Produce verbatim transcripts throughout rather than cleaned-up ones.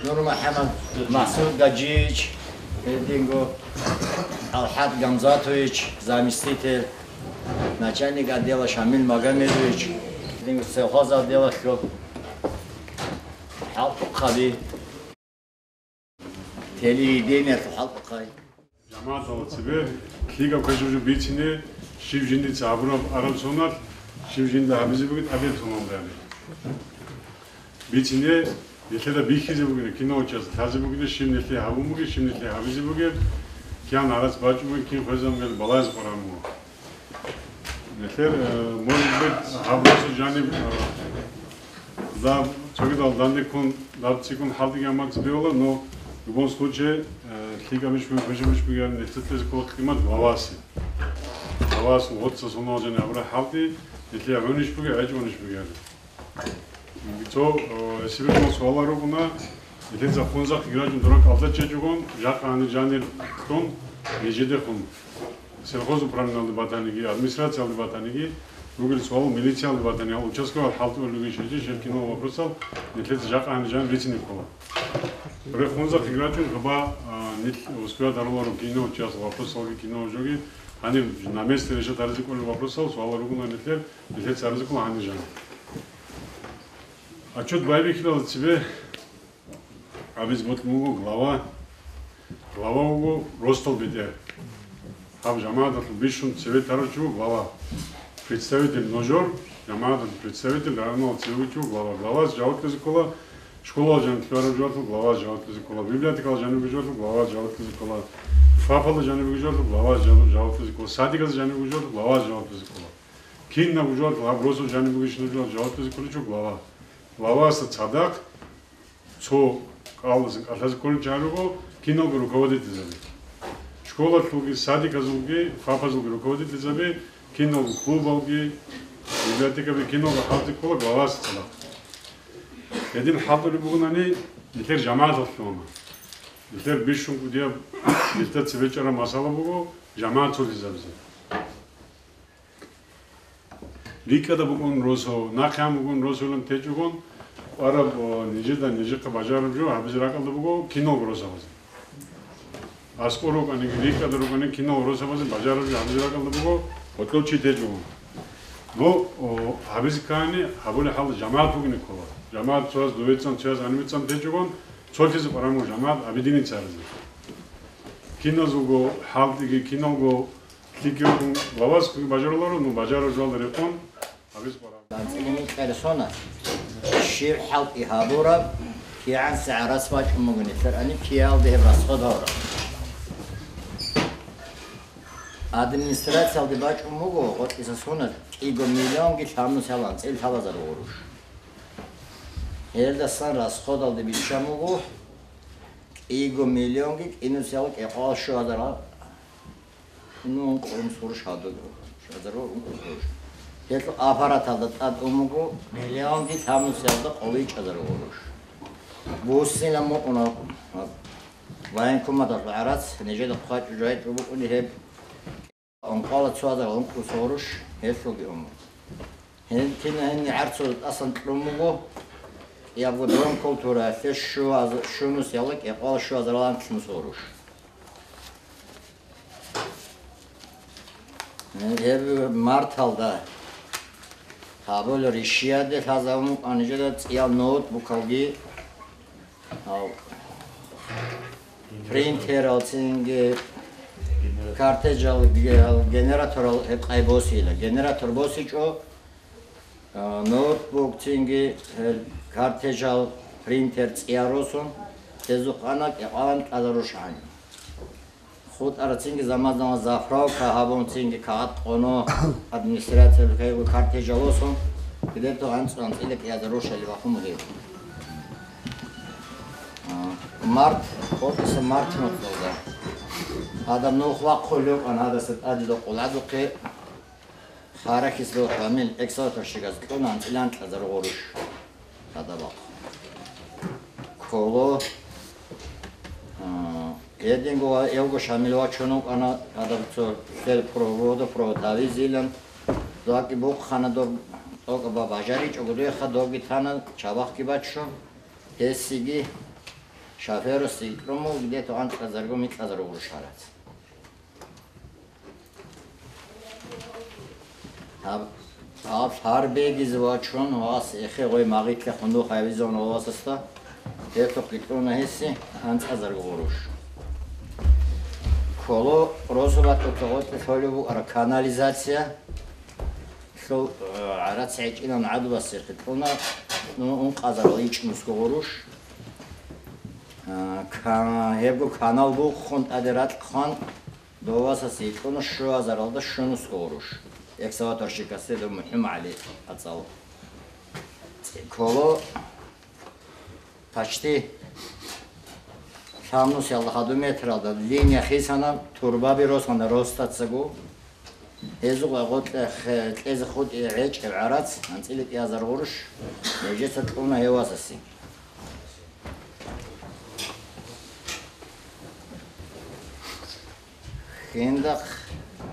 Нур МухӀаммад, Махсуд Гаджиевич, гьединго АлхӀад Гамзатович, заместитель, начальник отдела Шамил Магомедович, гьединго совхоз отделалъул хӀалтӀухъаби, телевидениялъул хӀалтӀухъай. ЖамагӀаталда цебе лъикӀаб квешаб жо бицине, щиб жиндица гьабураб араб соналъ, щиб жинда гьабизе бугеб тӀадеб соналда гьабе. Бицине, нилъеда бихьизе бугеб, кинав час лъазе бугеб, щиб нилъее гьабун бугеб, щиб нилъее гьабизе бугеб, кигӀан гӀарац бачӀун бугеб, кин хвезаб мел балагьизе къваригӀун буго. Нилъер, э, может быть, гьаб росу жаниб, э, даб цогидал данде ккун, даб цӀикӀкӀун хӀалтӀиги гьаммат цебе бала, но в любом случае, э, лъикӀабищ бугеб, квешабищ бугеб, нилъеца кьезе ккола къимат главасе. Главас гъоца соналъ жаниб гьабураб хӀалтӀи, нилъее гӀунищ бугеб, гӀечӀонищ бугеб. Цо, э, гьесибе суалал рукӀуна, нилъеца хунзахъ гьигьрачӀун дора кӀалда чӀечӀогон, жакъа гьанир жанир тун, нижедехун. Сельхозуправлениялде батаниги, администрациялде батаниги, ругел суал милициялде батани, гьал участковый хӀалтӀулел ругел щвечӀищ, гьел кинал вопросал нилъеца жакъа гьанир жанир бицине ккола. Ре хунзахъ гьигьрачӀун хаба, а, нилъ успевать гьаруларо кинав час вопросалги, кинав жоги, гьанир на месте решать гьаризе кколел вопросал, суалал ругуна нилъер, нилъеца гьаризе ккола гьанир жанир. Отчет байбихьилалде цебе гьабизе бокьун буго глава. Глава вуго росдал бетӀер. Гьаб жамагӀаталъул бищун цеве тарав чи вуго глава. Представитель ножор, жамагӀаталъул представитель, рагӀаналъ цеве чи вуго глава. Главас жаваблъизе ккола, школал жаниб лъугьараб жоялъул главас жаваблъизе ккола, библиотекал жаниб жоялъул главас жаваблъизе ккола, ФАПалда жаниб жоялъул главас жав-, жаваблъизе ккола, садиказда жаниб жоялъул главас жаваблъизе ккола. Кинаб жоялъул гьаб росу жаниб бугищинаб жоялъул жаваблъизе кколичӀо глава. Главасда цадахъ цо кӀалдасан кӀалъазе кколел чагӀи руго, киналго руководительзаби. Школалъулги, садиказулги, ФАПазулги руководительзаби, киналго клубалги, библиотекаби, киналго хӀалтӀи ккола главасда цадахъ. Гьедин хӀалтӀулеб бугонани, нилъер жамагӀаталъ лъугьана. Нилъер бищун кӀудияб, нилъер цебе чӀараб масала буго жамагӀат цолъизабизе. РикӀкӀада букӀун росо, нахъе гьан букӀун росулан течӀогон, къвараб, о, нижеда нижехъа бажараб жо гьабизе ракӀалда буго киналго росабазе. АскӀор рукӀаниги, рикӀкӀада рукӀаниги киналго росабазе бажараб жо гьабизе ракӀалда буго гьоркьов чи течӀогон. Но, о, гьабизе ккани, гьабулеб хӀалда жамагӀат бугине ккола. ЖамагӀат цояз довецӀан, цояз гьанибецӀан течӀогон, цолъизе къваран буго жамагӀат абидине царизе. Киназулго хӀалтӀиги, киналго лъикӀги рукӀун главас ккун бажаруларо, ну, бажараб жоялда рекъон гьабизе къваран. АнцӀила микьерсона щиб хӀалтӀи гьабураб, кигӀан сагӀат рас бачӀун буго нилъер, гьаниб киялде гьеб расход гьабураб. Администрациялде бачӀун буго гъоркьиса сона кӀиго миллионги лъабнусиялда анцӀила лъабазарго гъурущ. Гьелдасан расходалде биччан буго кӀиго миллионги кӀинусиялда кӀикъоялда щугьазарго Ну, ункъо-ункъо гъурущ гьадуго. Щвезаро ункъо гъурущ. Гьелъул аппараталда тӀад ун буго миллионги лъабнусиялда къоло ичӀезаро гъурущ. Буссинаб мукъуна военкоматалъул гӀарац, нижеда хъвачӀо жайчӀо букӀуни гьеб. Ункъоялда цоязаро ункъо гъурущ гьелъулги ун буго. Гьел кина гьенни гӀарцул тӀасан кьун буго, кӀиябго дом культураялъе щугьаз-, щунусиялда кӀикъоялда щугьазаралан лъимус гъурущ. Гьеб марталда гьабулеб ришиялде лъазабун букӀана нижеда цӀиял ноутбукалги, гьав, принтерал, цинги картриджал, ге-, генераторал гьеб къай босила. Генератор босичӀо, а, ноутбук, цинги гьеб картриджал, принтер цӀиял росун, гьезухъана кӀикъоялда тӀаде рушани. ХутӀарацинги заман-заман заправка гьабун, цинги кагъат къоно, администрациялъул кайгу картриджал росун, гьеб доб анцӀ-анцӀила кӀиязда рушали бахун бугеб. А, март, къотӀиса март муцӀалда. Гьадаб нух вахъулев кьан гьадаса тӀаде докъуладухъе, харахьис дов Шамил эксалатовщиказ кьуна анцӀила анкьазарго гъурущ. Гьадаб бахъ. Кколо, а, гьединго ва эвго Шамил вачун вукӀана, гьадаб цо лъел проводо, провод гьавизилан. Дагьги бухъана доб, тӀокӀаб бажаричӀого дехха, добги тана, чабахъги баччун. Гьесиги Шофёрас икьрумул где-то анцӀазарго микьазарго гъурущ гьарац. Гьаб, гьаб гьар бегизе вачун вас эхе гъой магъитлъа хунух гьавизавун васасда, гьелъухъ икьруна гьесси анцӀазарго гъурущ. Коло росулъ гъоркье лъолеб букӀара канализация. Лъо-, э, гӀарац гӀечӀилан гӀадубасехъе кьуна, ну, ункъазарал ичӀнусго гъурущ. Э, ка-, гьебго канал буххун тӀаде ракь хъван, довасасе икьуна щуазаралда щунусго гъурущ. Экскаваторщикасде дов МухӀаммад ГӀали ацӀал. Коло Почти лъабнусиялда хадуб метралда линия хисана, турбаби росана ростацаго. Гьезухъа гъоркье хе-, кьезе хутӀи гӀечӀеб гӀарац, анцӀила кӀиазар гъурущ, гьеб жеца кьуна гьев васасе. Киндахъ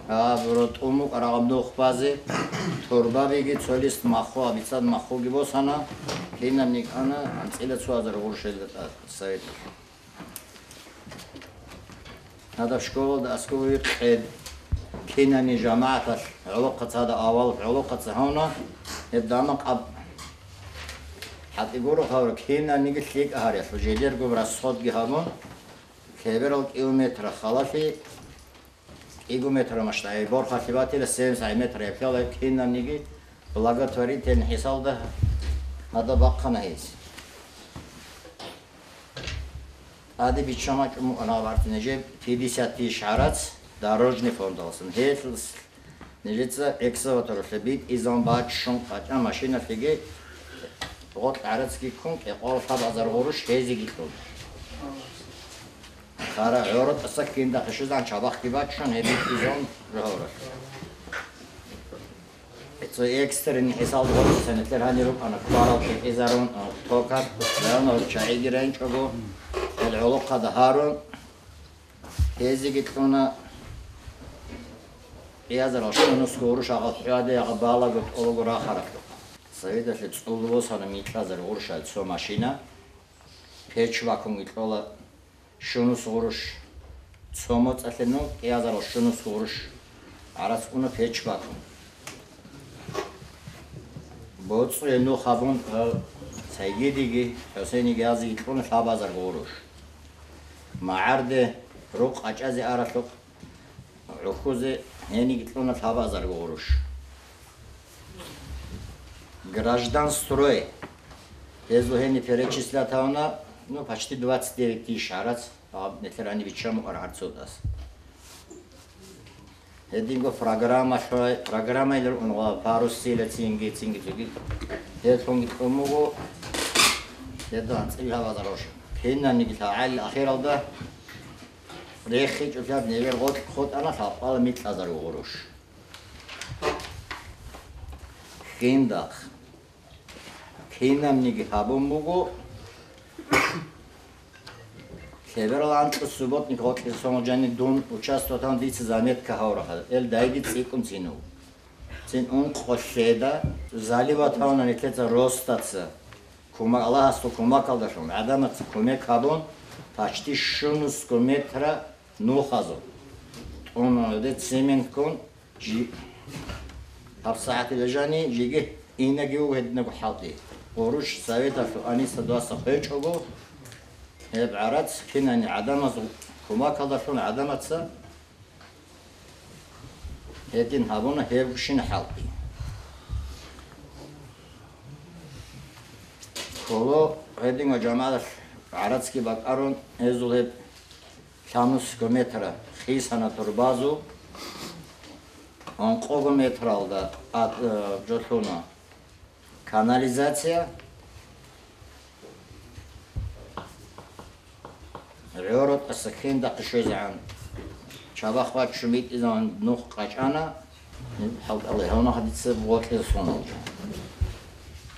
гьаб ротӀун букӀараб нух базе, турбабиги цолис махху, абицад маххуги босана, кинаб никӀана анцӀила цо азар гъурущ гьелда тӀад советалъ. Гьадаб школалда аскӀове къед кинани жамагӀаталъ гӀолохъаца гьадаб авал гӀолохъаца гьавна, гьеб дама къаб хӀатӀи гуро гьавра кинаниги лъикӀа гьарелъул жидерго расходги гьабун, Лъеберал километра халалъи, кӀиго метра масштаб, борхалъи батила семьдесят метра, гьеб лъала кинабниги благотворительный хӀисалда гьадаб бахъана гьез. ТӀаде биччан бачӀун букӀана гьаб гьарцин нижер пятьдесят тысяч гӀарац дорожный фондалъун. Гьелъ Нижеца экскаваторалъе битӀизан баччун къачӀа машиналъеги гъоркь гӀарацги ккун, кӀикъоялда лъабазар гъурущ гьезиги кьун. Хара гӀоротӀаса кинда хишизан чабахъги баччун гьеб битӀизан жагьуралъ. Цо экстренный хӀисалда гъоркь санитар гьанир рукӀана, кварал кӀикъизарун, токар, районал чагӀиги ренчӀого, гьел гӀолохъада гьарун, Гьезиги кьуна кӀиазарал щунусго гъурущ, агъал хӀуаде, агъа балаго тӀолого рахаралъухъ. Советалъе цӀул босана микьазар гъурущал цо машина, печ бакунги кьола щунус гъурущ, цо моцӀалъе ну кӀиазарал щунус гъурущ гӀарац уна печ бакун. БоцӀуе нух гьабун, гьав Сайгидиги, ХӀусейниги гьазиги кьуна лъабазарго гъурущ. МагӀарде рукъ къачӀазе аралъухъ гӀухьузе гьениги кьуна лъабазарго гъурущ. Гражданстрой. Гьезул гьени перечислят гьавна, ну, почти двадцать девять тысяч гӀарац, гьаб нилъер гьаниб биччан букӀар гьарцудас. Гьединго программа лъугьай-, программаялъул унгъа парус сила цинги, цинги цоги. Гьелъунги кьун буго, гьедин анцӀила гьабазар гъурущ. Кинаниги лъагӀалил ахиралда рехичӀолъияб нивер гъоркь хутӀана лъабкъала микьазарго гъурущ. Киндахъ. Кинабниги гьабун буго. Лъеберал анкьго субботник гъоркье сон жани дун участвовать гьавун дица заметка гьавурахъа. Эл дайги цӀикӀкӀун цин вуго. Цин ункъо лъеда заливать гьавуна нилъеца ростаца. Кумак, Аллагьасул кумакалдалъун гӀадамаца кумек гьабун, почти щунусго метра нухазул. ТӀун гьуде цемент ккун, жи-, гьаб сагӀатила жани жиги инаги вуго гьединабго хӀалтӀи. Гъурущ советалъул аниса дугьаса хвечӀого, гьеб гӀарац кинани гӀадамазул кумакалдалъун гӀадамаца гьедин гьабуна гьебгощин хӀалтӀи. Коло гьедин ва жамагӀаталъ гӀарацги бакӀарун, гьезул гьеб лъабнусго метра хисана турбазул, ункъого метралда ат-, э, жолъуна канализация, гӀоротӀаса кендахъе щвезегӀан чабахъ баччун битӀизаван нух къачӀана, хӀалтӀала гьавна хадица гъоркье соналда.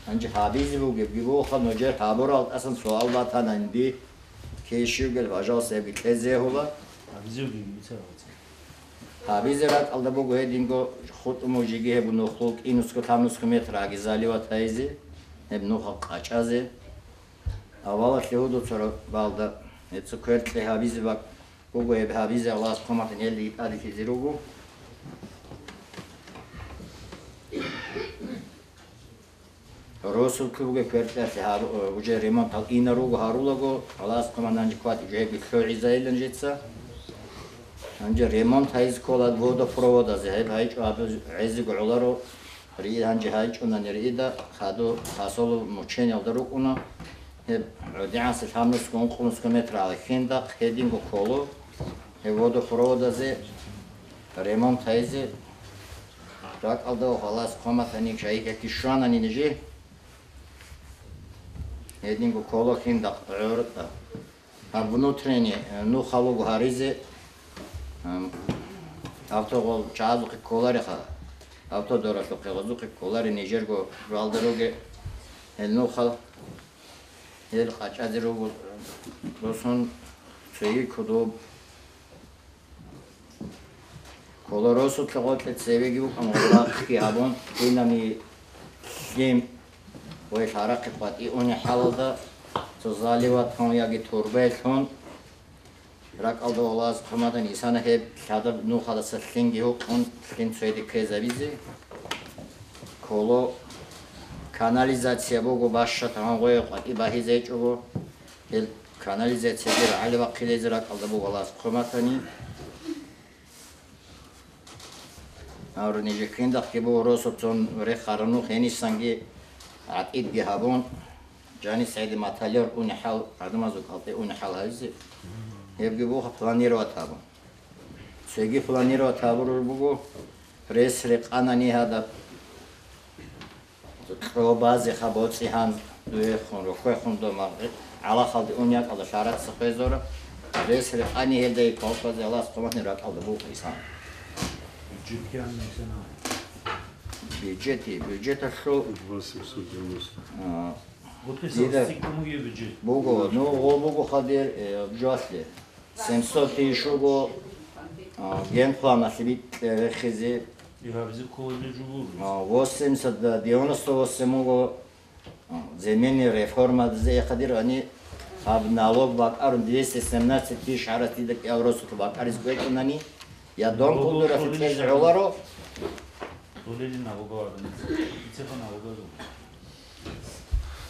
Гьанже гьабизе бугебги бугоха, нужер гьабурал тӀасан суал батананди, кешивгел, пожалуйста, гьебги кьезе гьула. Гьабизевги мицар гьабизе. Гьабизе ракӀалда буго гьединго хутӀун мужиги гьеб нухлу кӀинусго-лъабнусго метр аги заливать гьайзе, гьеб нуха къачӀазе. Авалалъе гьудуцарабалда гьеб цо кверкье гьабизе бакӀ буго, гьеб гьабизе Аллагьас хъуматан гьелдаги тӀаделъизе руго. Росулъ бугеб кверкьялъе гьаб-, уже ремонтал ина руго гьарулаго, Аллагьас хъуматан жаниб кватӀиб жеги лъугӀизайилан жеца. Гьанже ремонт гьайзе ккола водопроводазе, гьеб гьайчӀо гьабиз гӀезего гӀоларо. Риид гьанже гьайчӀунани риида, хадур хасоло мучениялда рукӀуна. Гьеб гӀодигӀанасеб лъабнусго ункънусго метр гьала хьиндахъ гьединго кколо. Гьеб водопроводазе ремонт гьайзе ракӀалда Аллагьас хъуматани шайихьги щванани нижи. Гьединго кколо хьиндахъ гӀорда. Гьаб внутренний, э, нухал вуго гьаризе, ам, автогъол чагӀазухъе кколареха, автодоралъухъе гъозухъе кколаре нижерго жалда руге гьел нухал, гьел къачӀазе руго росун цоги кодоб. Ккола росулъа гъоркье цевеги букӀун, гъорахъги гьабун, инани лъим ва ил гьарахъе къватӀи уни хӀалалда, цо заливатун яги турбаялъун, ракӀалда Аллагьас хъуматан исана гьеб лъадаб нухалдаса лъимги гьукъун, лъим цояде ккезабизе. Ккола канализация буго, баща тагьан гъое къватӀи багьизайчӀого, гьел канализациялъе рагӀалиб бахъизезе ракӀалда буго Аллагьас хъуматани. Гьавринижехъиндахъги буго росулъун рехараб нух гьенисанги гӀатӀидги гьабун, жанис гӀеде маталияр унехӀал, гӀадамазул кӀалтӀе унехӀал гьавизе, гьебги буго планировать гьабун. Цоги планировать гьабураб буго, рес рекъанани гьадаб. Кьо базеха боцӀи гьан дуехун, рохвехун дома, гӀалахалде ун якӀалда шагьаралдаса хвезора. Рес рекъани гьелда и колхозе Аллагьас хъуматни ракӀалда букъисан. Бюджет кигӀан мекъана? Бюджети, бюджеталъул, Два семьсот девяносто. А, Вот писал, дида цикл мугев бюджет. Буго, ну, гъо буго хадер, э, обжалъе. Семьсот тысяч вуго, а, генпланалъе бикье рехизе. Игьабизе кколеб жо буго. А, восемьдесят, да, девяносто восемь вуго, а, земельный реформазе яхъадир ани, гьаб налог бакӀарун двести семнадцать тысяч гьарас дида кӀиаб росулъ бакӀаризе кӀвечӀунани, я дом культуралъе кьезе гӀоларо. Долели налоговая администрация. Ицеха налоговая.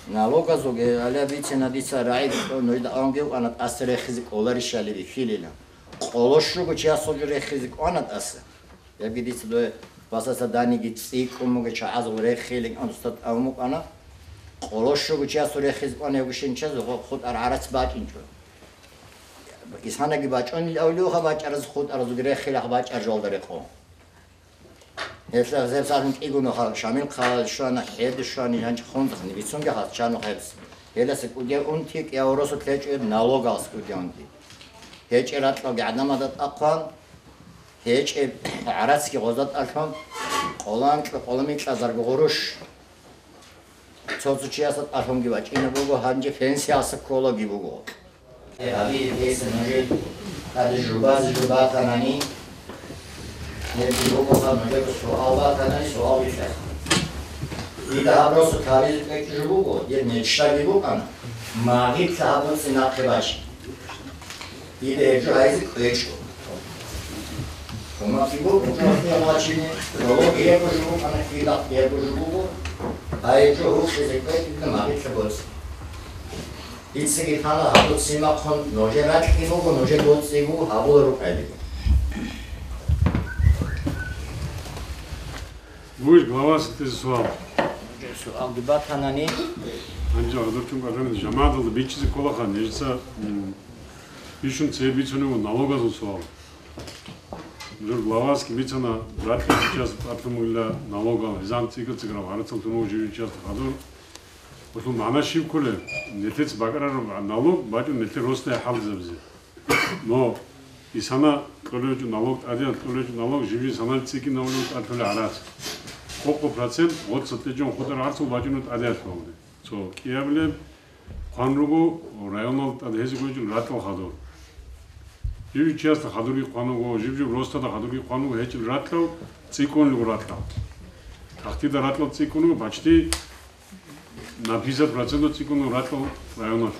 Налогазулги гьале бицина дица рагӀи нужда аванги вукӀана тӀаса рехизе кӀоларищали бихьилила. Къолошуго чиясул жо рехизе кӀвана тӀаса. Яги дица дое басаса даниги цӀикӀкӀун буго чагӀазул рехилин анцӀцӀад авун вукӀана. Къолошуго чиясул рехизе кӀвана йогушин чиясул хутӀар гӀарац бачӀинчӀо. Исанаги бачӀунел авлиюха бачӀараз хутӀаразулги рехилахъ бачӀар жолда рекъо. Гьелъа гьеб сагӀат кӀигун нухал Шамил хъалалъ щвана, хӀеде щвани, гьанже хунзахъни бицунги хал чанухъ гьебс. Гьеласа кӀудияв унти кӀиявросулъ гьечӀеб налогалъ кӀудияв унти. ГьечӀеб ракьалги гӀадамазда тӀахъван, гьечӀеб гӀарацги гъозда тӀалъун, къоланкьа къоломикьазарго гъуруш. Цо-цо чиясда тӀалъунги бачӀина буго, гьанже пенсияса кколаги буго. Гьабизе нужер тӀаде жубазе жубатанани, гьебги бугоха нужер суал батанани, суал бикьеха. Дида гьаб росу кабизе кьечӀо жо буго, дир мечтаги букӀана, магъица гьабуцин нахъе бачи. Дида гьеб жо гьайзе кьечӀо. Хъумакъи буго, жо гьаб бачине, роло гьеб жо букӀана, кьидахъ гьеб жо буго, гьай жо гьукъизе кьечӀо, дида магъица боцӀи. Дицаги лъала гьабуцин махъун, нужер ракьги буго, нужер боцӀи буго, гьабула рукӀайдего. Будешь глава сетизе суал. Суалги батанани. Гьанже гьадуртун къаркъана жамагӀаталда бичӀчӀизе кколаха, нижеца, м, бищун цебе бицунеб налогазул суал. Жур главаски бицана, ракьи час тӀатлъун бугила налогал, гьезан цӀикӀкӀа-цӀикӀкӀараб гьарацал тунув жив час хадур. Гьелъул магӀна щиб кколеб? Нилъеца бакӀарараб налог бачӀун нилъер росдае хӀалтӀизабизе. Но исана кьолевичӀо налог, тӀадегӀан кьолевичӀо налог, жиб-жиб санал цӀикӀкӀинавулев тӀадлъулев гӀарац. Къокъо процент гъоца тӀечӀон хутӀарал гӀарцул бачӀунев тӀадегӀанлъулде. Цо кӀиабилеб хъван руго районалда тӀад гьезего гьечӀел ратӀал хадур. Жиб-жиб чиясда хадурги хъван вуго, жиб-жиб росдада хадурги хъван вуго, гьечӀел ратӀал цӀикӀкӀунел руго ратӀал. Тахтида ратӀал цӀикӀкӀун вуго, почти На пятьдесят процентов цӀикӀкӀун ракьал районалъул.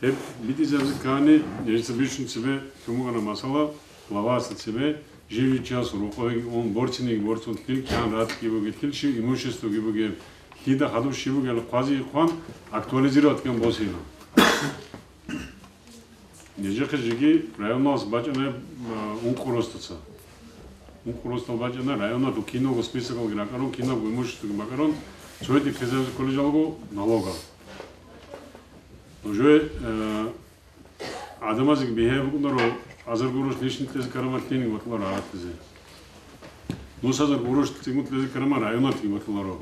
Гьеб битӀизабизе ккани, гьесда бищун цебе лъун букӀана масала, главасда цебе, жив-жив чияс рокъовеги ун, борциниги борцун, лъил кигӀан ракьги бугеб, лъил щиб имуществоги бугеб, лъида хадуб щиб бугеб, хъвази-хъван актуализировать ккан босила. Нижехъе жеги районалъ бачӀана, а, ункъо росдаца. Ункъо росдал бачӀана, районалъул киналго списокалги ракӀарун, киналго имуществоги бакӀарун, цоги ккезабизе кколел жалго налогал. Уже, э, гӀадамазеги бигьаяб букӀунаро азар гурош лишни кьезе ккараб лъиги батуларо гьаратизе. Нусазар гурош цӀикӀкӀун кьезе ккараб районалъги батуларо.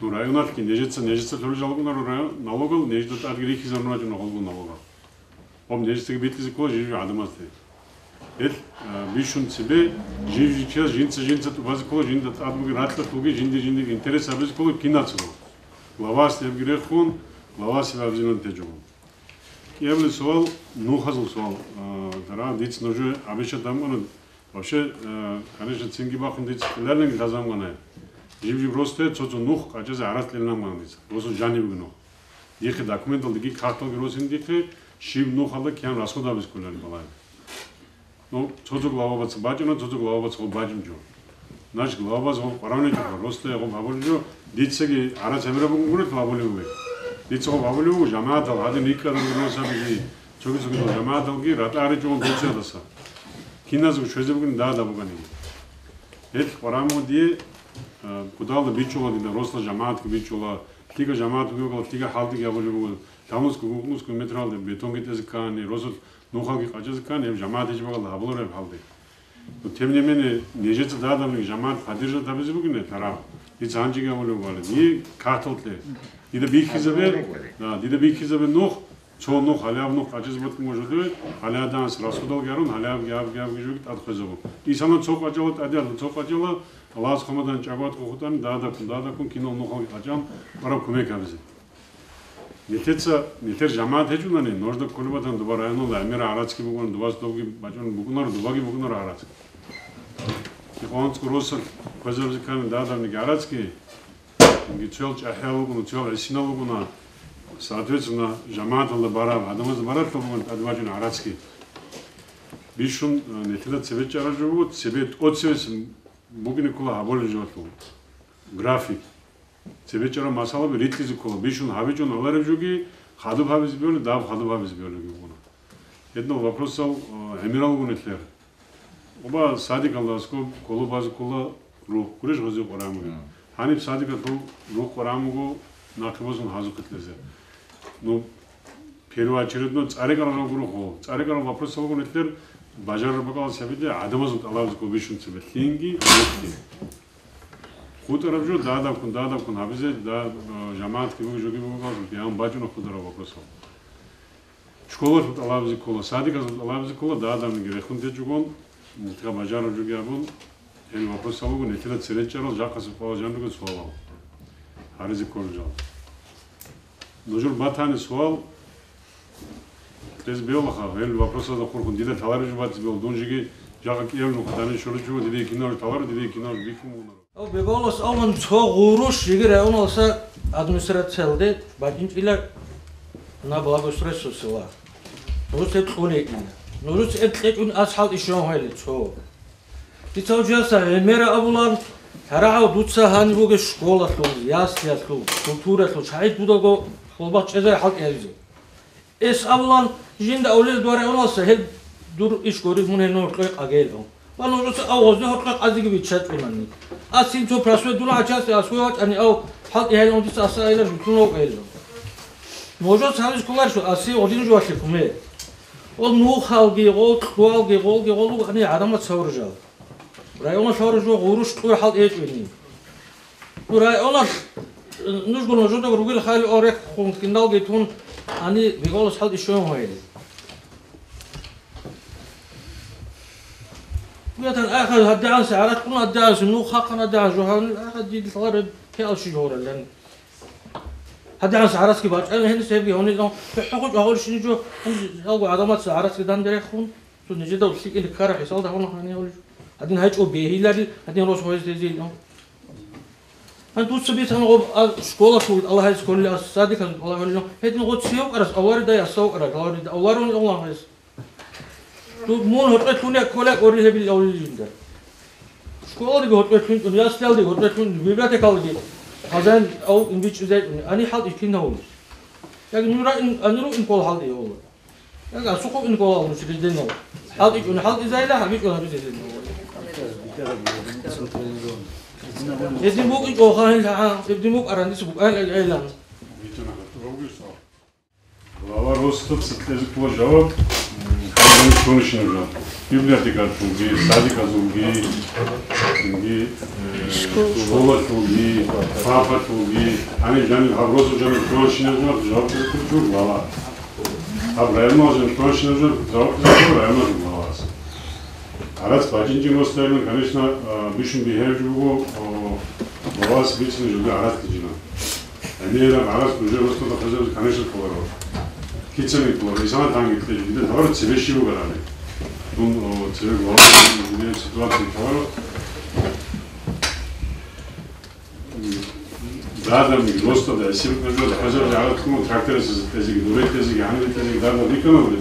Ну, районалъги нижеца, нижеца лъолел жалго букӀунаро район-, налогал, нижеда тӀадги рихьизарун рачӀуна гъолго налогал. Гьоб нижецаги битӀизе ккола жив-жив гӀадамазде. Гьел, а, бищун цебе жив-жив чияс жинца-жинца тӀубазе ккола, жинда тӀад бугеб ракьалъулги, жинди-жиндир интерес гьабизе ккола кинацаго. Главасде гьебги рехун, главасде гьабизилан течӀого. КӀиабилеб суал, нухазул суал. А, дара, дица нужее гьабичӀеб дамгъана. Вообще, э, конечно, цинги бахъун дица кьеларинги лъазамгъана. Жиб-жиб росде цо-цо нух къачӀазе гӀарац кьелин амгъана дица. Росул жаниб буго нух. Дихъе документалда диги карталги росин дихъе, щиб нухалда киян расход гьабизе кколарин балагье. Ну, цо-цо главабаца бачӀуна, цо-цо главабаца гъоб бачӀинчӀо. Значит, главабаз гъоб къваригӀунчӀо, росде гъоб гьабулинчӀо, дицаги гӀарац гьабираб бугин гурелъул гьабулеб бугеб. Дица гъоб гьабулеб буго, жамагӀатал гьадин рикӀкӀадал росабиги, цоги-цоги жамагӀаталги ратӀа гьаричӀого доцеялдаса. Киназего щвезе бугин дада бугониги. Гьел къваригӀун дие, а, кудалда бичӀчӀула дида, росла жамагӀатги бичӀчӀула, лъига жамагӀат бугеб, лъига хӀалтӀиги гьабулеб буго, лъабнусго, гукънусго метралда бетонги тӀезе ккани, росул нухалги къачӀазе ккани, гьеб жамагӀат гьечӀеб бакӀалда гьабуларо гьеб хӀалде. Ну, тем не менее, нижеца дадабниги жамагӀат поддержать гьабизе бугин гьеб тараб. Дица гьанжеги гьабулеб буго гьале. Дие картал кье. Дида бихьизабе, да, дида бихьизабе нух, цо нух, гьалаб нух къачӀизе батун можодуе, гьалаб данс расходалги гьарун, гьалабги абги абги жоги тӀад хвезабун. Исана цо къачӀала, тӀаде цо къачӀала, Аллагьас хъамадан чӀагоят хутӀани, дадаккун, дадаккун, кинал нухалги къачӀан, бараб кумек гьабизе. Нилъеца, нилъер жамагӀат гьечӀунани, нужда кколеб батани дуба районалда гӀемера гӀарацги бугони, дубас добги бачӀун букӀунаро, дубаги букӀунаро гӀарацги. Дихъ анцӀго росулъ кквезабизе ккани дадабниги гӀарацги, цинги цоял чӀахӀиял ругони, цоял гӀисинал ругони, соответственно, жамагӀаталда бараб, гӀадамазда бараблъун бугони тӀаде бачӀун гӀарацги. Бищун, э, нилъеда цебе чӀараб жо буго, цебе тӀоцебесеб бугине ккола гьабулеб жоялъул график. Цебе чӀараб масъалаби рикьизе ккола, бищун гьабичӀого гьалареб жоги хадуб гьабизе бегьула, даб хадуб гьабизе бегьулебги бугони. Гьединал вопросал, э, гӀемерал руго нилъер. Оба садикалда аскӀоб ккола, базе ккола рухъ, гурищ гъозие къваригӀун бугеб. Мгм. Гьаниб садикалъул рухъ къваригӀун буго нахъе босун гьазухъе кьезе. Ну, первоочередно цӀарикӀарал гурохъо. ЦӀарикӀарал вопросал руго нилъер бажарараб бакӀалда сабиде гӀадамазул тӀалабазе ккола бищун цебе лъинги рухъги. ХутӀараб жо дадабккун, дадабккун гьабизе, да, э, жамагӀатги буго, жоги буго, гьанже бачӀуна хутӀараб вопросал. Школалъул тӀалабазе ккола, садиказул тӀалабазе ккола, дадабниги рехун течӀогон, нилъеца бажараб жоги абун, гьел вопросал руго, нилъеда цере чӀарал жакъасеб къоялъ жаниб буго суалал. Гьаризе кколел жал. Нужер батани суал, кьезе бегьулаха, гьел вопросазда хурхун дида лъалареб жо батизе бегьула, дун жеги жакъа кӀиабилеб нух данде щолев чи вуго, дида кинабго лъаларо, дида кинабго бихьун бугонаро. Гьав Беголас абун цо гъурущ жеги районалдаса администрациялде бачӀинчӀила на благоустройство села. Нужеца гьеб кьолеб ила. Нужеца гьеб кьечӀони ас хӀалтӀи щван гьайила цо. Дица гьав чиясда гӀемера абулаан, гьарагӀав дуца гьаниб бугеб школалъул, яслиялъул, культуралъул чагӀи дудаго хъулбахъ чӀезай хӀалтӀи гьабизе. Эс абулаан, жинда авлиял дугьа районалдаса гьел дур иш гуреб, мун гьел гьоркьое къагейилан. Ва нужеца ав гъозие гьоркьое къазеги биччачӀунани. Ас цин цо простой дун гьачасе аскӀове вачӀани ав хӀалтӀи гьайилан дица аса айилан жутлъун вукӀейилан. Нужеца гьабизе кколарищ ас гъодин жо валъе кумек? Гъол нухалги, гъол кьуалги, гъолги гъол вукӀани гӀадамаца гьавуржал. Районалъ гьавуржал гъурущ кьур хӀалтӀи гьечӀони. Ну, районалъ, э, нужго нужеда ругел хал орехун киналги тун, гьаниб Беголас хӀалтӀи щван гьайила. Буятан ахал гьадигӀанси гӀарац кьун, гьадигӀанси нух хахъан, гьадигӀан жо гьавнил, гьадин лъалареб кӀиялщи жо гьоралан. ГьадигӀанси гӀарацги бачӀана гьениса гьебги гьавнил, хӀухӀухъ чӀвагъулищ жо, гьалго гӀадамаца гӀарацги данде рехун, цо нижеда лъикӀаб ккараб хӀисалда гьавна гьанив гьавулищ. Гьадин гьечӀо бегьиларил, гьадин рос гьоез тезе. Гьан дуца бицана гъоб, а, школалъул Аллагьас кколел, а, садиказул Аллагьас кколел. Гьедин гъо цевукъарас аваридай асавукъарал аварида авларун Аллагьас. Ду мун гьоркье лъуне кколеб кӀорил гьебил авлил жинда. Школалги гьоркье лъуне, яслялги гьоркье лъуне, библиотекалги хазан ав инбичӀизай, ани хӀалтӀи кин гьавулес. Яги нура ин, аниру ин ккол хӀалтӀи гьавула. Яга сухъу ин ккола гьаб нуша гьединав. ХӀалтӀичӀони хӀалтӀизайила, гьабичӀони гьабизайила. Гьедин букӀинчӀо, гьанила, гьедин букӀаран дица букӀайилан. Глава росла цӀикӀкӀезе ккола жаваб, м, гьаниб тонишинаб жаваб. Библиотекалъулги, садиказулги, цинги, э, школалъулги, папалъулги, гьаниб жаниб гьаб росу жаниб тонишинаб жаваб, жаваб ккола глава. Гьаб районал жаниб тонишинаб жаваб, жаваб ккола районал главас. Гьарац бачӀинчӀин росла, конечно, а, бищун бигьаяб жо буго, о, главас бицина жо гьарац тижина. Гьанираб гьарас нужер росдал бахъизабизе, конечно, кколаро. Кицани кколаро, исана танги кьеж, дида тавар цебе щиб бугарали. Дун, о, цебе глава, дида ситуация таваро. М, да, да, ми росдал да, если бы нужер бахъизабизе гьарас кколаро, тракторисазе кьезеги, дуре кьезеги, гьанибе кьезеги, да, да, бикана були.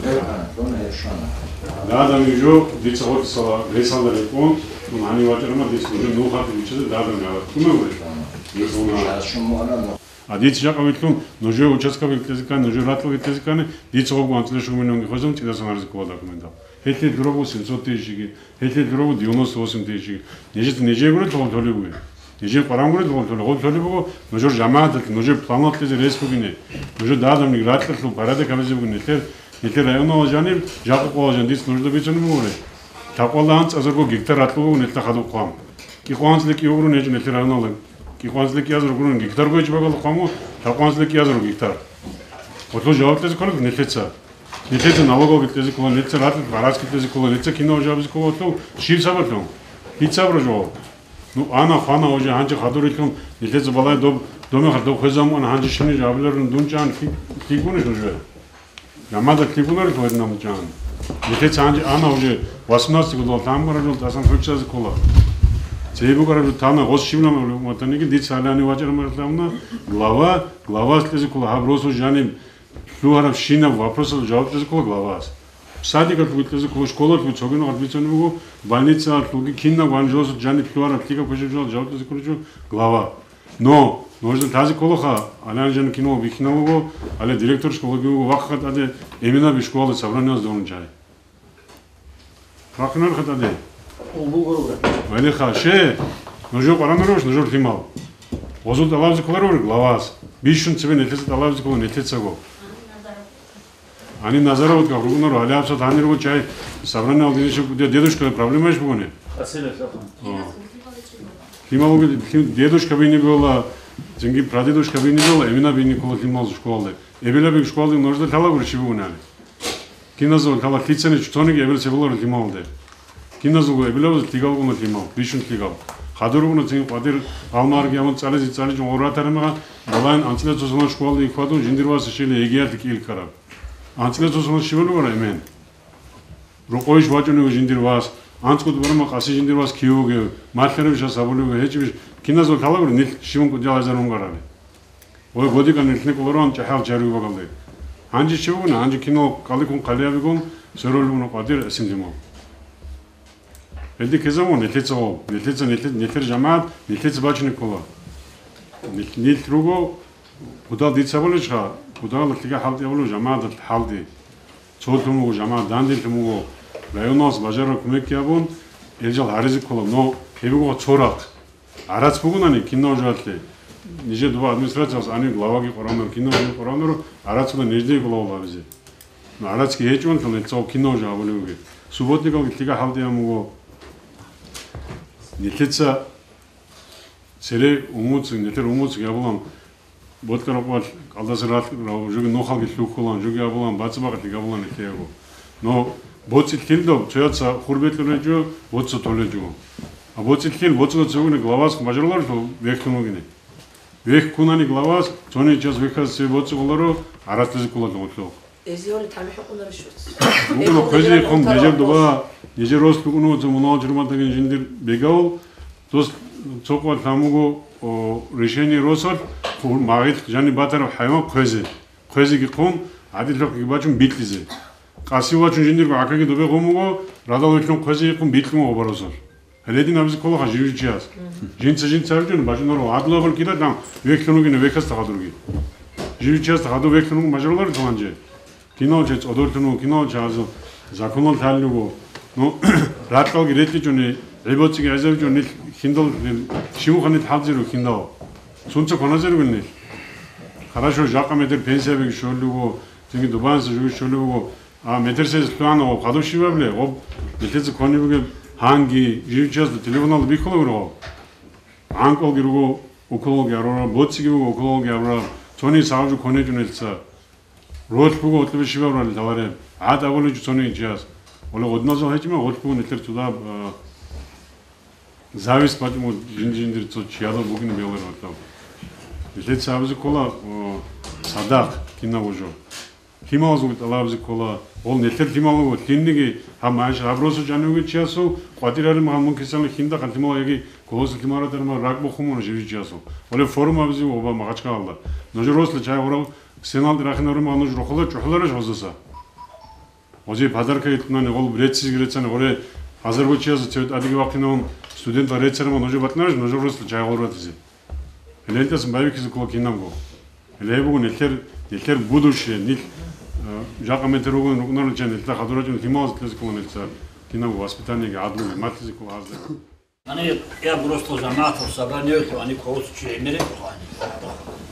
Да, да, ми жо, дица гъоркьсала, ресалда рекъон, дун гьанив вачӀарама, дица нужер нухалъе биччазе, да, да, ми гьарас ккуна були. Исана. А дица жакъа вилълъун, нужер участка вилълъезе ккани, нужер ратал вилълъезе ккани, дица гъобго анцӀила шугминунги хвезун цӀидасан гьаризе ккола документал. Гьелъие дурабу семьсот тысячги, гьелъие дурабу девяносто восемь тысячги. Нижеца нижее гурел гъоб толеб бугеб. Нижее къваран гурел гъоб толеб, гъоб толеб буго, нужер жамагӀаталъе, нужер планал кьезе рес бугине, нужер дадамлъи ракьалъул порядок гьабизе бугине, нилъер, нилъер районал жаниб, жакъа къоялъ жан дица нужеда бицунеб бугури. Такъвалда анцӀазарго гектар ракьул буго нилъер хадуб хъван. КӀикъванцӀлъи кӀиго гуро нечӀо нилъер районалда. КӀикъванцӀлъи кӀиазар гуро гектар гойчӀ багала хъвамо, такъванцӀлъи кӀиазар гектар. Гъолъул жаваб кьезе ккола нилъеца. Нилъеца налогалги кьезе ккола, нилъеца ратӀлъи гӀарацги кьезе ккола, нилъеца кинав жавабизе ккола гъолъул, щиб сабаблъун? Гьеб сабра жаваб. Ну, ана, хвана, уже гьанже хадурилъун, нилъеца балай доб, домехалъ доб хвезамуана, гьанже щибни жавабиларун дун чӀан, лъи-, лъикӀунищ нужер? Гьамада лъикӀунарелъул гьединаб букӀан. Нилъеца гьанже ана уже восемнадцать годал лъамбараб жо тӀасан хӀуччазе ккола. Цебе бугеб жо тана гъос щибилан ватаниги дица гьалани вачӀараб маралъ абуна, глава, главас кьезе ккола гьаб росу жаниб лъугьарабщинаб вопросалъул жаваб кьезе ккола главас. Садикалъуги кьезе ккола, школалъуги цогидал бицунеб буго, больницалъулги кинаб ванжоласул жаниб лъугьараб лъикӀаб квешаб жоялъул жаваб кьезе кколев жо глава. Но нужеда лъазе кколаха, гьале гьанже кинав бихьинав вуго, гьале директор школаги вуго, вахъа тӀаде эменаби школалда собраниялъ дорун чай. Рахъинарха тӀаде. Гьелеха, ще, нужер къваранаревищ, нужер лъимал. Гъозул тӀалабизе кколаро главас. Бищун цебе нилъеца тӀалабизе ккола нилъецаго. Гьаниб Назароват гьаб ругунаро, гьале гьабсагӀат гьанир вуго чай, собраниялда гьениб щиб, дедушкаялда проблемаищ бугони? О. Лъимал вугел, лъим-, дедушка биниб вела, цинги прадедушка биниб вела, эменаби биниб ккола лъимал школалде. Эбелабиги школалде нужеда лъалагури щиб бугони гьале. Киназул лъала лъицани чуцониги эбел цебе лъималде. Киназулго эбелабаз лъигал бугони лъимал, бищун лъигал. Хадур бугони цинги къватӀир гьалмагъарги гьабун цӀализе цӀаличӀун гъоратарин мегъ, балагьун анцӀила цо соналъ школалде хьвадун жиндир вас щиб ЕГЭялъе кӀиго ккараб. АнцӀила цо соналъ щиб бугеб эмен? Рокъовищ вачӀунев жиндир вас, анцӀго тӀубараб къаси жиндир вас кив вугев, малъарабищ гьас гьабулев вугев, гьечӀебищ, киназул лъалагури нилъ щиб кӀудиял гӀезарун ккарали. Ой, годикан нилъ кӀолароан чӀахӀиял чарги багалде. Гьанже щиб бугони, гьанже кинал кӀалдиккун хъалиябигун, сверулеб бугони къватӀир гӀисин лъимал. Гьелде ккезабун нилъеца гъоб, нилъеца, нилъе-, нилъер жамагӀат, нилъеца бачине ккола. Нилъ, нилъ руго, кутал дица абулищха, кутал лъига хӀалтӀи абулев жамагӀаталъ хӀалтӀи. Цолъун вуго жамагӀат, дандилъун вуго, районалъ бажарараб кумекги абун, гьел жал гьаризе ккола, но гьеб буго цо рахъ. ГӀарац бугонани кинав жаллъи, нижер доба администрациялъ гьанив главаги къваранар, кинав гьанив къваранар, гӀарацуда ниждее глава гьабизе. Ну, гӀарацги гьечӀо, нилъ цо кинав жо гьабулев вугеб. Субботникалги лъига хӀалтӀи гьабун вуго. Нилъеца цере умуцин, нилъер умуцин гьабулан, бокьараб къоялъ кӀалдаса ралъ-, рав-, жоги нухалги лъуккулан, жоги гьабулан, бацӀцӀадаб бакӀалъи гьабулан гьелъие гьабу. Но боцӀи лъил доб, цояца хур бекьуларичӀо, боцӀи толечӀо. А боцӀи лъил, боцӀида цо вугони главас бажаруларелъул вехьлъун вугине. Вехь ккунани главас, цониги час вехьазе цебе боцӀи гъоларо, гӀарацлъизе ккола гъолъухъ. Эзиоли тамихӀ хӀукъунара шуц. БукӀуна хъвезе хъун, нижер доба, нижер рос букӀуна ва мунагьал чурматаген жиндир бегавул, дос Цо къо лъан буго, о, решение росулъ, ху-, магъит жаниб батараб хӀайван хъвезе. Хъвезеги хъун, гӀадиллъухъги бачун бикьизе. Къаси вачун жиндирго гӀакаги добе гъун буго, радал вилълъун хъвезеги хъун бикьун буго барасулъ. Гьеледин абизе кколаха жив-жив чияс. Жинца-жинца гьаричӀун бачӀунаро, гӀадлу абал кида дам, вехьун вугин вехьасда хадурги. Жив-жив чиясда хадур вехьун вугин мажаруларо таланже. Кинал чи цӀодорлъун вуго, кинал чи гьазул законал лъалел руго. Ну, ракьалги ретӀичӀони, гӀибоцӀиги гӀезабичӀони, нилъ хиндал, щивухъа нилъ хӀалзиру хиндал. Сунца кваназе ругел нилъ. Хорошо, жакъа метер пенсия беги щолел руго, цинги дубанса жуги щолел руго. А метер сез лъугьана гъоб хадуб щибабле, гъоб нилъеца квани бугеб гьанги, жив чиясда телефоналда бихьула вуро гъоб. ГӀанкӀалги руго, уколалги гьарураб, боцӀиги буго, уколалги гьарураб, цони сагъаб жо кванечӀун гьелца. Ролъ буго гъотлъубе щибаб ралел гьавареб. ГӀад абуличӀо цониги чияс. Ола гъодинал жал гьечӀима, гъолъ буго нилъер цодаб, а, зависть бачӀун жинди-жиндир цо чияда бугин белгьараб гьоркьоб. Нилъеца абизе ккола, о, цадахъ кинабго жо. Лъималазулги тӀалабизе ккола, гъол нилъер лъимал вуго, лъилниги гьаб магӀишат, гьаб росу жанивги чиясул, къватӀир гьарин магьан мун кисалин хинда хъалъимал яги колоса лъимал ратарин магьан ракӀ бухъун муна жив-жив чиясул. Ола форум абизе ва магъачкалда. Нужер росла чай гъурав, ксеналда рахинарун магьан нуж рохула чӀухӀулараш гъозаса. Гъозе подарка гьитӀунани гъол реццизги реццани гъоре азарго чиясда цеве тӀадеги вахъинавун студентал реццарама нужер батӀнараш нужер росла чай гъур ратизе. Гьеле гьелдасан байбихьизе ккола кинабго. Гьеле гьеб буго нилъер, нилъер будущее, нилъ, э, жакъа метер ругони рукӀунарел чан, нилъда хадур рачӀун лъималаз лъезе ккола нилъца кинабго воспитаниеги гӀадлуги малъизе ккола гьазда. Ани я просто жамаатал собраниялъул ани кколос чи гӀемерекӀухъани.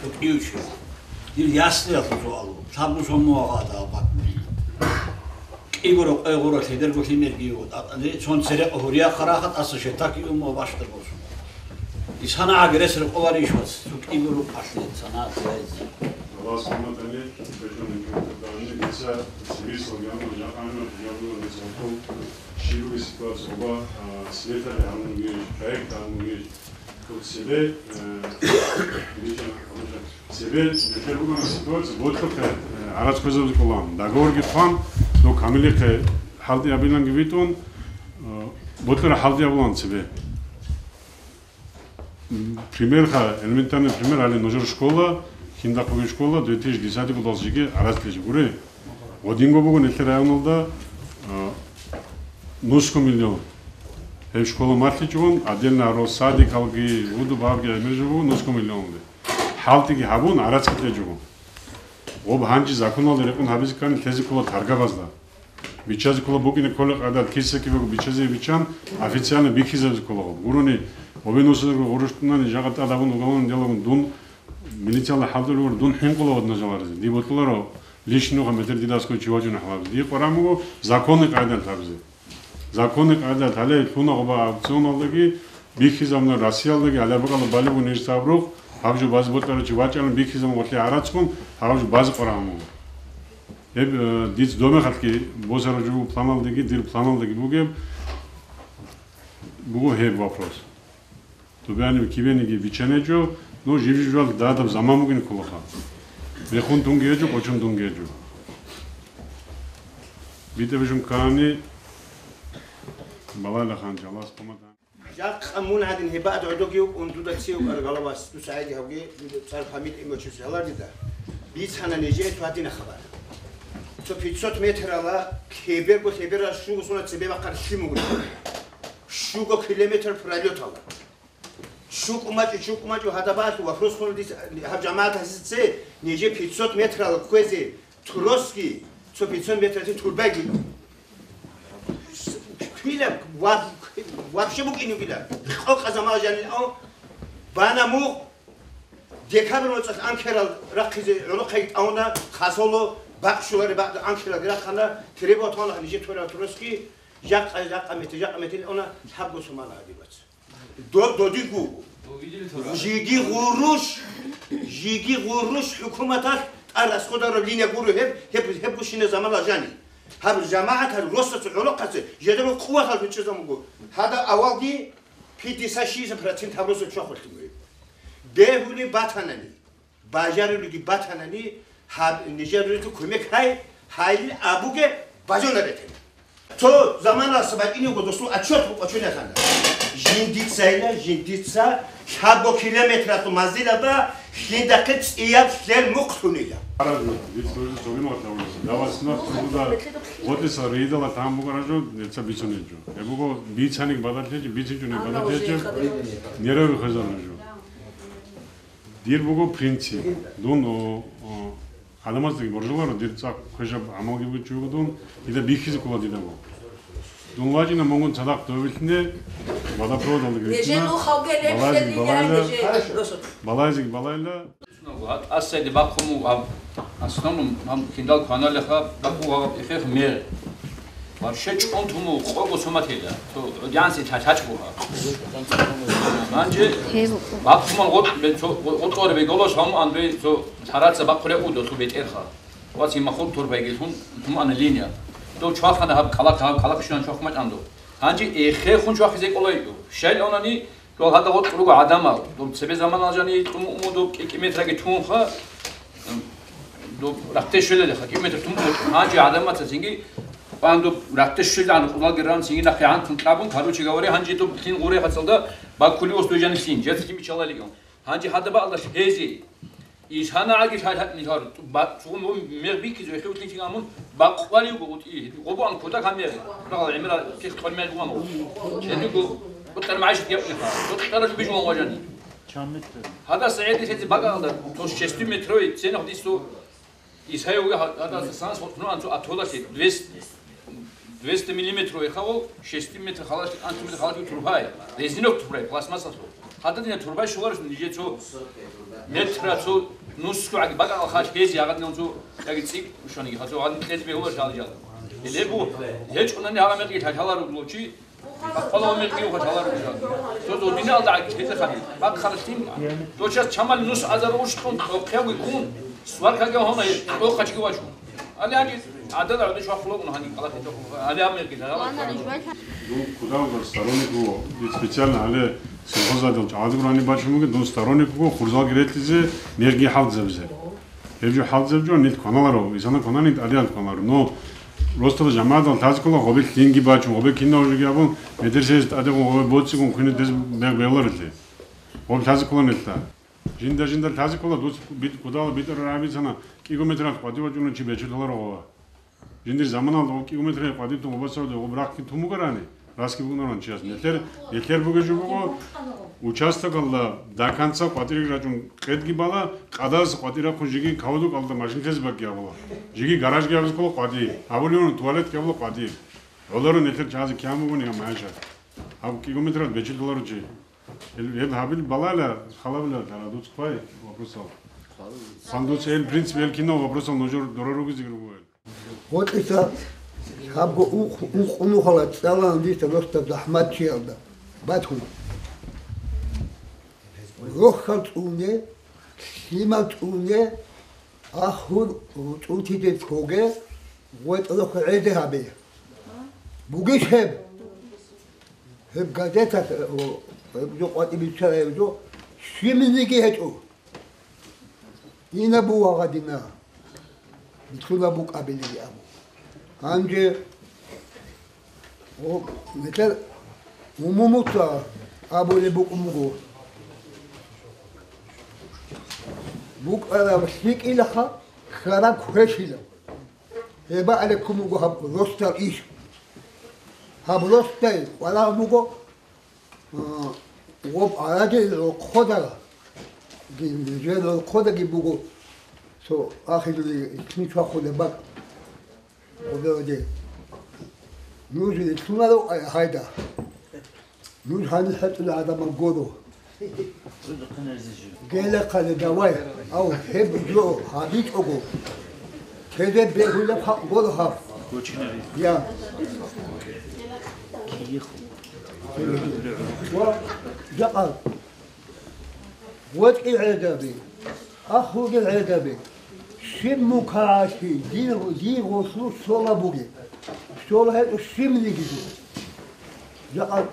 Тукьив чи. Дир яслиялъул суал. Лъабго сон мугьагъада албатни. КӀиго рокъой гъура лъидерго лъимерги, цон церекъ гьурия хъараха тӀаса шетаки умма башдаб босун. Исана агрес рекъоварищ вац, цо кӀиго рукъалъе санагӀат яйз. Аллагьас хӀурматале, бечӀун бечӀун дица цивил соргъанун жакъанун жабурун цохол шилуги ситуация оба, а, светали гьанун геш, проект гьанун геш, Цебе, э, цебе бетер бугеб ситуация, ботлъухъе, э, гӀарац кквезабизе кколаан. Договорги хъван, дов камилихъе хӀалтӀи абиланги витӀун, э, ботлъура хӀалтӀи абулаан цебе. М, примерха, элементарный пример, гьале нужер школа, Хиндахъуги школа, две тысячи десятый годалъ жеги гӀарац лъечӀеб гури. Гъодинго буго нилъер районалда, э, нусго миллион. Гьеб школа малъичӀогун, отдельно гьаро садикалги, гьудуб гьабги гӀемер жо буго, нусго миллионалде. ХӀалтӀиги гьабун, гӀарацги кьечӀого. Гъоб гьанже законалда рекъон гьабизе ккани лъезе ккола таргабазда. Биччазе ккола букӀине кколеб къайдал, киса-кибего биччазе биччан, официально бихьизабизе ккола гъоб. Гурони, гъобе нусазего гъурущ тӀунани, жагъа тӀад гьабун уголовный делогун дун, милициялда хӀалтӀулев гуро, дун хӀинкъула гъодна жаларизе. Дие бокьуларо, лишнюха метер дида аскӀов чи вачӀуна хӀалабизе. Дие къваран буго законный къайдал гьабизе. Законный къайдал гьале лъуна гъоба аукционалдаги, бихьизабуна Россиялдаги, гьале бакӀалда балеб буго нижеца абрукь, гьаб жо базе бокьарав чи вачӀалан бихьизабун гъорлъе гӀарацгун, гьаб жо базе къваран буго. Гьеб, э, диц домехалъги босарав жо буго планалдаги, дир планалдаги бугеб буго гьеб вопрос. Дубяни кибениги биччанечӀо, ну, жиб-жиб жал дадаб заман бугин кколаха. Бехун тунги гьечӀо, къочун тунги гьечӀо. БитӀа бижун ккани, балайла ханча, Аллагьас хъуматан. Жакъа мун гьадин гьебаъ додоги вукӀун, дуда цевукӀар галавас, дуца гӀеги гьавги, дуда цӀар память имачус гьалар дида. Бицана нижее цо гьадина хабар. Цо пятьсот метрала лъеберго, лъеберал щуго суна цебе бахъар лъим вугун. Щуго километр пролетала. ЧукӀумачӀо, чукӀумачӀо, гьадабалъ вопрос хъуна дис, гьаб жамагӀат гьасице, нижер пятьсот метрал кквезе троски, цо пятьсот метралъе турбайги. Квила ва-, вообще букӀин вугила. Къокъа замана жанил ав, бана мугъ, декабрь моцӀалъ анкерал рахъизе гӀолохъаги тӀавуна, хасоло, бакъ щулари бакъ анкералги рахъана, требовать гьавуна нижер турал троски, жакъа, жакъа метр, жакъа метр ана, лъабго сумана гьадибац. До-, додигу. Жиги гъурущ, жиги гъурущ хӀукуматалъ тӀад расходараб линия гуро гьеб, гьеб, гьеб гущина замана жани. Гьаб жамагӀат гьаб росаца гӀолохъаца жедаро къуватал гьучӀезабуго. Гьада авалги пятьдесят-шестьдесят процент гьаб росу чвахулъи мугӀи. Бегьуни батанани. Бажарулеги батанани, гьаб нижер руриту кумек гьай, гьайли абуге бажана ретен. Цо заманалъ бакӀинего досул отчет букӀа чуняхъана. Жиндицайила, жиндица лъабго километралъул манзилаба лъиндахъе цӀияб лъел мухълъунила. Гъотиса рейдала тан бугара жо, неца бицунел жо. Гьеб буго бицаниг бадалъе жо, бицинчӀуниг бадалъе жо, нерваби хвезарна жо. Дир буго принцип. Дун, о, о, гӀадамаздаги боржуларо, дир цӀакъ квешаб гӀамалги бугеб чи вуго дун, дида бихьизе ккола дидаго. Дун вачӀина мунгун цадахъ довилъине, водопроводалдаги рихьина, балайзеги балайла, балайзеги балайла. Гьат асайде бахъун вуго гьаб, основном гьаб киндал кваналеха бакӀу вагъаб эхех мер. Вообще чӀун туму къого суматила. То гӀудянси лъалъачӀ бугьа. Гьанже бахъуман гъоркь бе-, цо-, гъоркьоре беголос гьаму анбе цо лъараца бахъулеб удо цо бетӀерха. Вацин махур турбайги лъун туму ана линия. Дов чвахана гьаб кӀалахъ, гьаб кӀалахъ щуан чвахмачӀан дов. Гьанже эхехун чвахизе кӀолайо. Щайла унани, дол гьадагъо кьуруго гӀадамал, доб цебе заманал жани кьумукъму доб кӀи-кӀи метраги тунха, доб рахъде щвелалиха, кӀи метр тунха, гьанже гӀадамацацинги, пан доб рахъде щвелан къулалги ран цинги нахъе гӀантун кьабун, короче говоря, гьанже доб лъин гъуре хацалда баккули ос дой жани лъин, жеца лъин бичалалиун. Гьанже гьадабаалда лъезе, ИшгьанагӀаги лъалгьатӀни гьар, ба-, цугун мун мегъ бикизе, вехевлъинчи гьамун бакъварив гъутӀи, гъобуан кутак гьамер, рагъал гӀемера кихъ кьван мегъ гъуан гъо. Гьедиго бутӀар магӀишат гьебниха, бутӀаралъуб бижун гъважани. Гьадаса гӀедин лъезе бакӀалда, то шестиметровый ценах дису, исайовги гьа-, гьадаса санс гъутӀнуан цо атолалъе, двести. Двести миллиметровый хавал, шестьсот метр халалъи, анцӀ метр халалъи турбай, резинок турбай, пластмассалъул. Гьададина турбай щоларищ нижецо метра цо нусго гӀаги бакӀал хал гьез ягъадинал цо яги цӀикӀ ушаниги хацо гьадин кьезе бегьула шал жал. Лебу гьечӀунани гьала мекъи лъалъаларуло чи, бакъала мекъи ухалъаларуло шал. Цо додиналда гьезе хани, бакъ халалъин. Цо час чамал нус азар уштун, тӀохъяги кун, сваркаги гьона, тӀохъачги вачун. Али гьанже гӀадада гӀодов вахъулагъун гьаниб кӀалахи тохун, али гьаб мергила. Дун кудав сторонник вуго, дид специально гьале сельхозадил чӀаладуграни бачун бугин, дун сторонник вуго, хурзалги ретӀлизе, мергиги хӀалтӀизабизе. Гьеб жо хӀалтӀизаб жо нилъ кваналаро, исана кванани тӀадегӀан кваналаро. Но ростала жамагӀатал лъазе ккола гъобе лъинги бачун, гъобе кинав жуги абун, медресезе тӀадегӀун гъобе боцӀигун хвене дез мегъ бегьуларелъе. Гъоб лъазе ккола нилъда. Жинда-жинда лъазе ккола, дуц бит-, кудала битӀараб рагӀи бицана, кӀиго метралъ къватӀив вачӀуна чи бечелъаларо гъова. Жиндир заманалда гъоб кӀиго метралъ къватӀибтун гъобасавда гъоб рахъги тун бугарани, расги букӀунаран чияс. Нилъер, нилъер бугеб жо буго, участокалда до конца къватӀиреги рачӀун къедги бала, къадалъ къватӀирахъун жеги кавадукӀалда машинлъезе бакӀги абула. Жеги гаражги абизе ккола къватӀи. Абулевун туалетги абула къватӀи. ГӀоларо нилъер чагӀазе кигӀан бугони гьаб магӀишат. Гьаб кӀиго метралъ бечелъаларо чи. Гьеб гьабил балайла, халабила, гьара дуц хъвай вопросал. Сан дуц эл принцип эл кинал вопросал нужер дора ругизеги ругел. ГъотӀиса гьабго ункъ-, ункъ унухала цӀалан дица росда захӀматчиялда батун. Рохьал цӀуне, лъимал цӀуне, ахур цӀунтиде ккоге, гъветӀ рохь гӀеде гьабе. Бугищ гьеб? Гьеб газеталъ, о, гьеб жо къватӀиб биччарай гьеб жо, щибниги гьечӀо. Ина бугьа гъадина, бицуна букӀабилиги абу. Гьанже, о, метер умумуца абулеб букӀун буго. БукӀараб лъикӀилаха, хьараб квешила. Гьеб бакӀалеб ккун буго гьаб росдал иш. Гьаб росдай къварагӀун буго, а, гъоб гӀараги рохъода, жер рохъодаги буго цо ахирулел лъим чвахулеб бакӀ. Гъобероде. Нуж рилълъунаро, ай, гьайда. Нуж гьанир хӀетӀула гӀадамал гуро. Гелехъали давай, ав гьеб жо гьабичӀого, кеде бегьулеб халкъ гуро гьаб. Я. Ва жакъа. ВатӀи гӀедаби, ахурги гӀедаби, щиб мукагӀалъи дир, дир гъослу щола бугеб, щола гьечӀо щибниги. Жакъа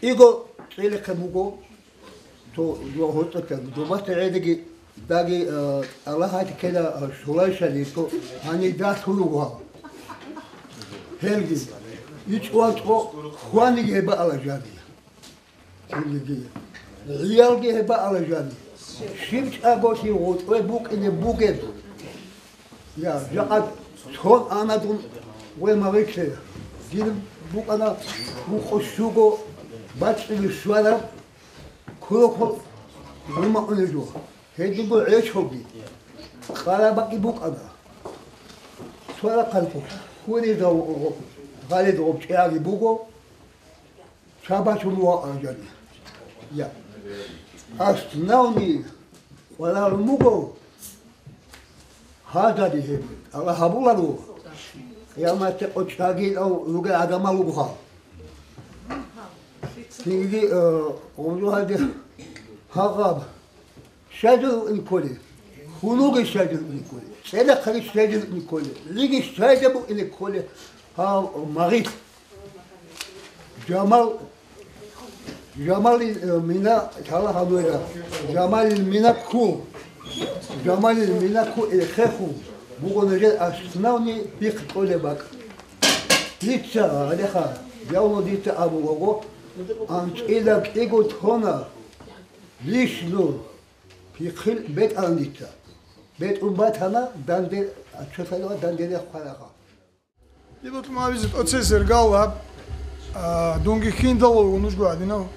кӀиго цӀелехъе буго, то жо гьоркьоте, добасда гӀедаги, даги, а, Аллагь гьатӀи ккела, а, щолайшали, то гьанир дагь лъуруго гьав. Гьелги, ичӀван цӀо хваниги гьебаала жанир. Цинги гӀиялги гьеб бакӀала жани. Щиб чӀаголъи гъотӀое букӀине бугеб. Я, жакъа цон ана дун ве магъиклъе. Дир букӀана букъо щуго бачӀине щвараб кулокол гӀумаунеб жо. Гьединго гӀечоги, къарабаги букӀана. Цо рахъалъ хуризав гъалид гъоб чӀеги буго, чабачун ваъа жани. Я. Аславни къварал муго, гьазари гьеб, Аллагь гьабуларо, къияматде къочӀагилав ругел гӀадамал ругоха. Цинги, э, гъомжу гьаде гьагъаб. Щайдул укӀине кколеб? Хьунуги щайдул укӀине кколеб? ЦӀелахъаги щайдул укӀине кколеб? Лиги щайда букӀине кколеб? Гьав магъил. Жамал, Жамалил, э, мина, лъала гьанура. Жамалил мина кку. Жамалил мина кку эхехун. Буго нужер аславни бихъ кьолеб бакӀ. Дица, гьалеха, явно дица абулаго, анцӀила кӀиго тона. Лищну пихъил бетӀана дица. БетӀун батана данде, аччо лъалева данде рехъ хъвараха. Диб бокьун абизе тӀоцесергал гьаб, а, дунги хьиндал вуго нужго гьадинав.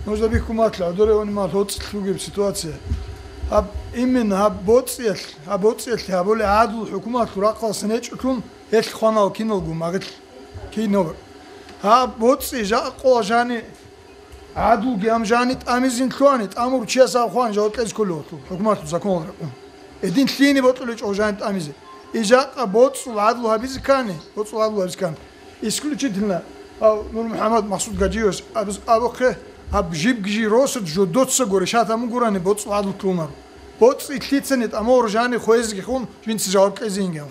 Нужда бихьун батила, гӀодоре ванин мал гьоцӀилъ бугеб ситуация. Гьаб именно гьаб боцӀиялъ, гьаб боцӀиялъ гьабулеб гӀадлу хӀукуматлъул рахъалъан гьечӀолъун гьелъ хванал киналго магъилъ. Кинал. Гьаб боцӀи жакъа къола жани ГӀадлуги гьаб жани тӀамизин лъугьани, тӀамурав чияс аб хъван жаваб кьезе кколев вуго, хӀукуматалъул законал рекъон. Гьедин лъиене бокьулеб чӀо жани тӀамизе. И жакъа боцӀул гӀадлу гьабизе ккани, боцӀул гӀадлу гьабизе ккани. Исключительно, гьав Нур МухӀаммад Махсуд Гажиевас абиз абухъе, гьаб жибги жий росулъ жодоцаго решат гьабун гурани боцӀул гӀадлу лъугьунаро. БоцӀи лъицани тӀамурав жани хвезеги хун жинца жаваб кьезе инги гьав.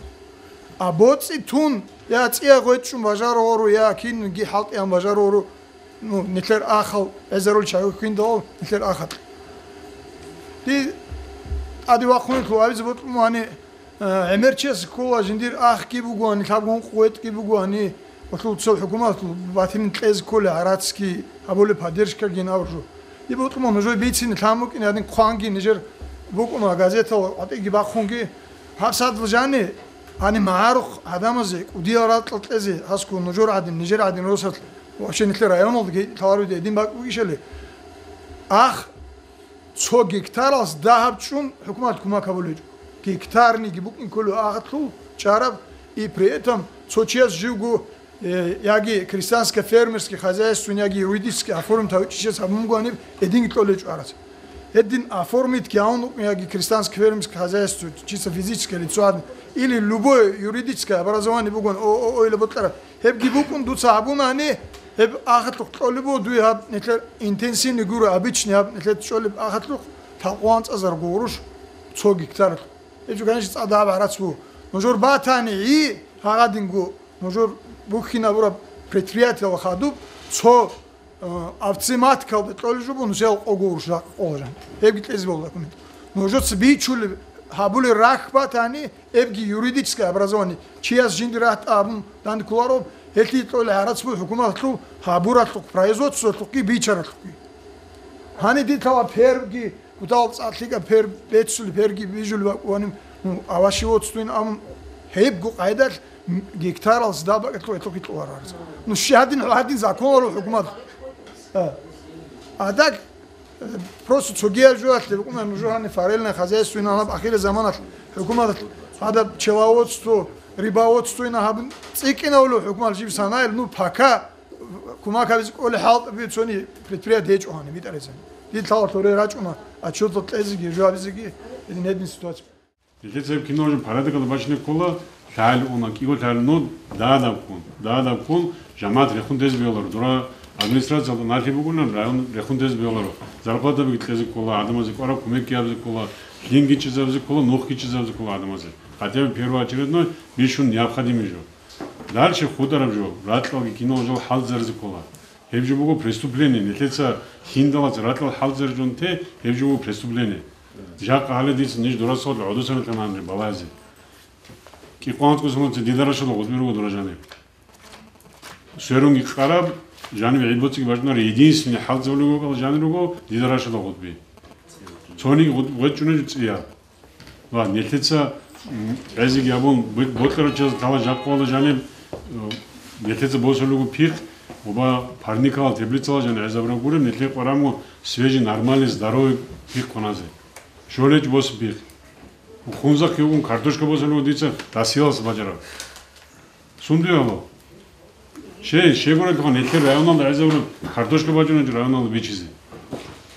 А боцӀи тун, я цӀия гъвечӀчӀун бажаро гъоро, я кинги хӀалтӀиян бажаро гъоро, Ну, нилъер ахал гӀезарул чагӀи хьиндал, нилъер ахал. Ди тӀаде вахъун лъугьабизе бокьун гьани, э, гӀемерчияс ккола, жиндир ахги бугони, лъабгун къугъветӀги бугони, гьелъул цо хӀукумат батин кьезе кколей гӀарацги гьабулеб поддержкаги гьавуржу. Ди бокьун нужее бицин лъан букӀин гьадин хъванги нижер букӀуна газетал гьатӀиги бахъунги, гьаб садал жани, гьаниб магӀарухъ гӀадамазе кӀудиял ракьал кьезе, гьасго нужер гӀадин, нижер гӀадин росалъ, вообще нилъер районалдаги лъаларо гьедин бакӀ бугищали, ах цо гектаралъ дагьаб чӀун хӀукумат кумак гьабулеб гьечӀо. Гектарниги букӀин кколев ахалъул чӀараб, и при этом цо чияс живго, э, яги крестьянско-фермерский хозяйствоян, яги юридически оформить гьавичӀев чияс гьабун буго гьаниб гьединги кьолеб гьечӀо гӀарац. Гьедин оформить гьавун вукӀун яги крестьянско-фермерское хозяйство, чисто физическое лицо гьадин, или любое юридическое образование бугони, ООО или бокьараб, гьебги букӀун дуца гьабунани, гьеб ахалъухъ кьолеб буго дуе гьаб нилъер интенсивный гуро, обычный гьаб нилъер чӀолеб ахалъухъ талкъван цӀазарго гъурущ цо гектаралъухъ. Гьеб жо, конечно, цӀадаб гӀарац буго. Нужер батани гьи гьагъадинго, нужер бухьинабураб предприятияла хадуб цо Э, автоматикалда кьолеб жо буго, нусиял къого урш ракъа къола жан. Гьебги кьезе бегьула документ. Нужеца бичулеб, гьабулеб рахь батани, гьебги юридическое образование. Чияс жинди рагьтӀа гьабун данде кколаро, гьелъие кьолеб гӀарац буго хӀукуматалъул гьабуралъухъ, производстволъухъги, бичаралъухъги. Гьаниб дида лъала пергги, Кутал цӀакъ лъикӀаб пер беццулеб, перги бижулеб бакӀ бугони, ну, овощеводствоян абун, гьебго къайдалъ м-, гектаралъ сдал бакӀалъур гьелъухъе кьоларо гьарза. Ну, щай гьадин, гьадин законалъул хӀукумат. А. А так, э, просто цогияб жоялъе букӀуна нужер гьаниб фермерное хозяйствоян абун ахирзаманалъ хӀукуматалъ гьадаб пчеловодство, рыбоводствоян абун цӀикӀкӀинавулев хӀукумат жиб санайил, ну, пока Кумак гьабизе кӀолеб хӀалтӀи цони предприятие гьечӀо гьаниб битӀаризаб. Дир лъалалъуре рачӀуна, отчетал кьезеги, жо гьабизеги, гьедин гьедин ситуация. Нилъеца гьеб кинаб жо порядокалда бачине ккола, лъагӀел уна, кӀиго лъагӀел, ну, дагьаб ккун, дагьаб ккун, жамагӀат рехун тезе бегьуларо, дора администрациялда налъи бугони, район рехун тезе бегьуларо. Зарплатабиги кьезе ккола, гӀадамазе кӀвараб кумекги гьабизе ккола, лъимги чӀезабизе ккола, нухги чӀезабизе ккола гӀадамазе. Хотя бы первоочередной бищун необходимый жо. Дальше хутӀараб жо, ракьалги кинал жо хӀалзаризе ккола. Гьеб жо буго преступление. Нилъеца хьиндалаца ракьал хӀалзарижун те, гьеб жо буго преступление. Жакъа гьале дица ниж дурасалда гӀодосанилъан гьанже балазе. КӀикъванцӀго сунатца дида рашала гъузби руго дора жаниб. Сверунги къараб, Жаниб гӀид боцӀиги бачӀунар, единственный хӀалцӀабулеб букӀал жанир руго дида рашадал гъутӀби. Цониги гъутӀ-, гъветӀ чӀунеб жо цӀияб. Ва нилъеца, м, гӀезеги абун, бу-, бокьарав чиясда лъала жакъуала жаниб, э, нилъеца босулего пихъ, оба парникалал теплицала жан гӀезабураб гуреб, нилъее къварамго свежий, нормальный, здоровый пихъ кваназе. ЩолечӀ босун пихъ. Хунзахъги вугун картошка босулего дица дасиялас бачӀараб. Сундуяло. Щей, щегуралъухъа нилъер районалда гӀезабураб картошка бачӀуначӀо районалда бичизе.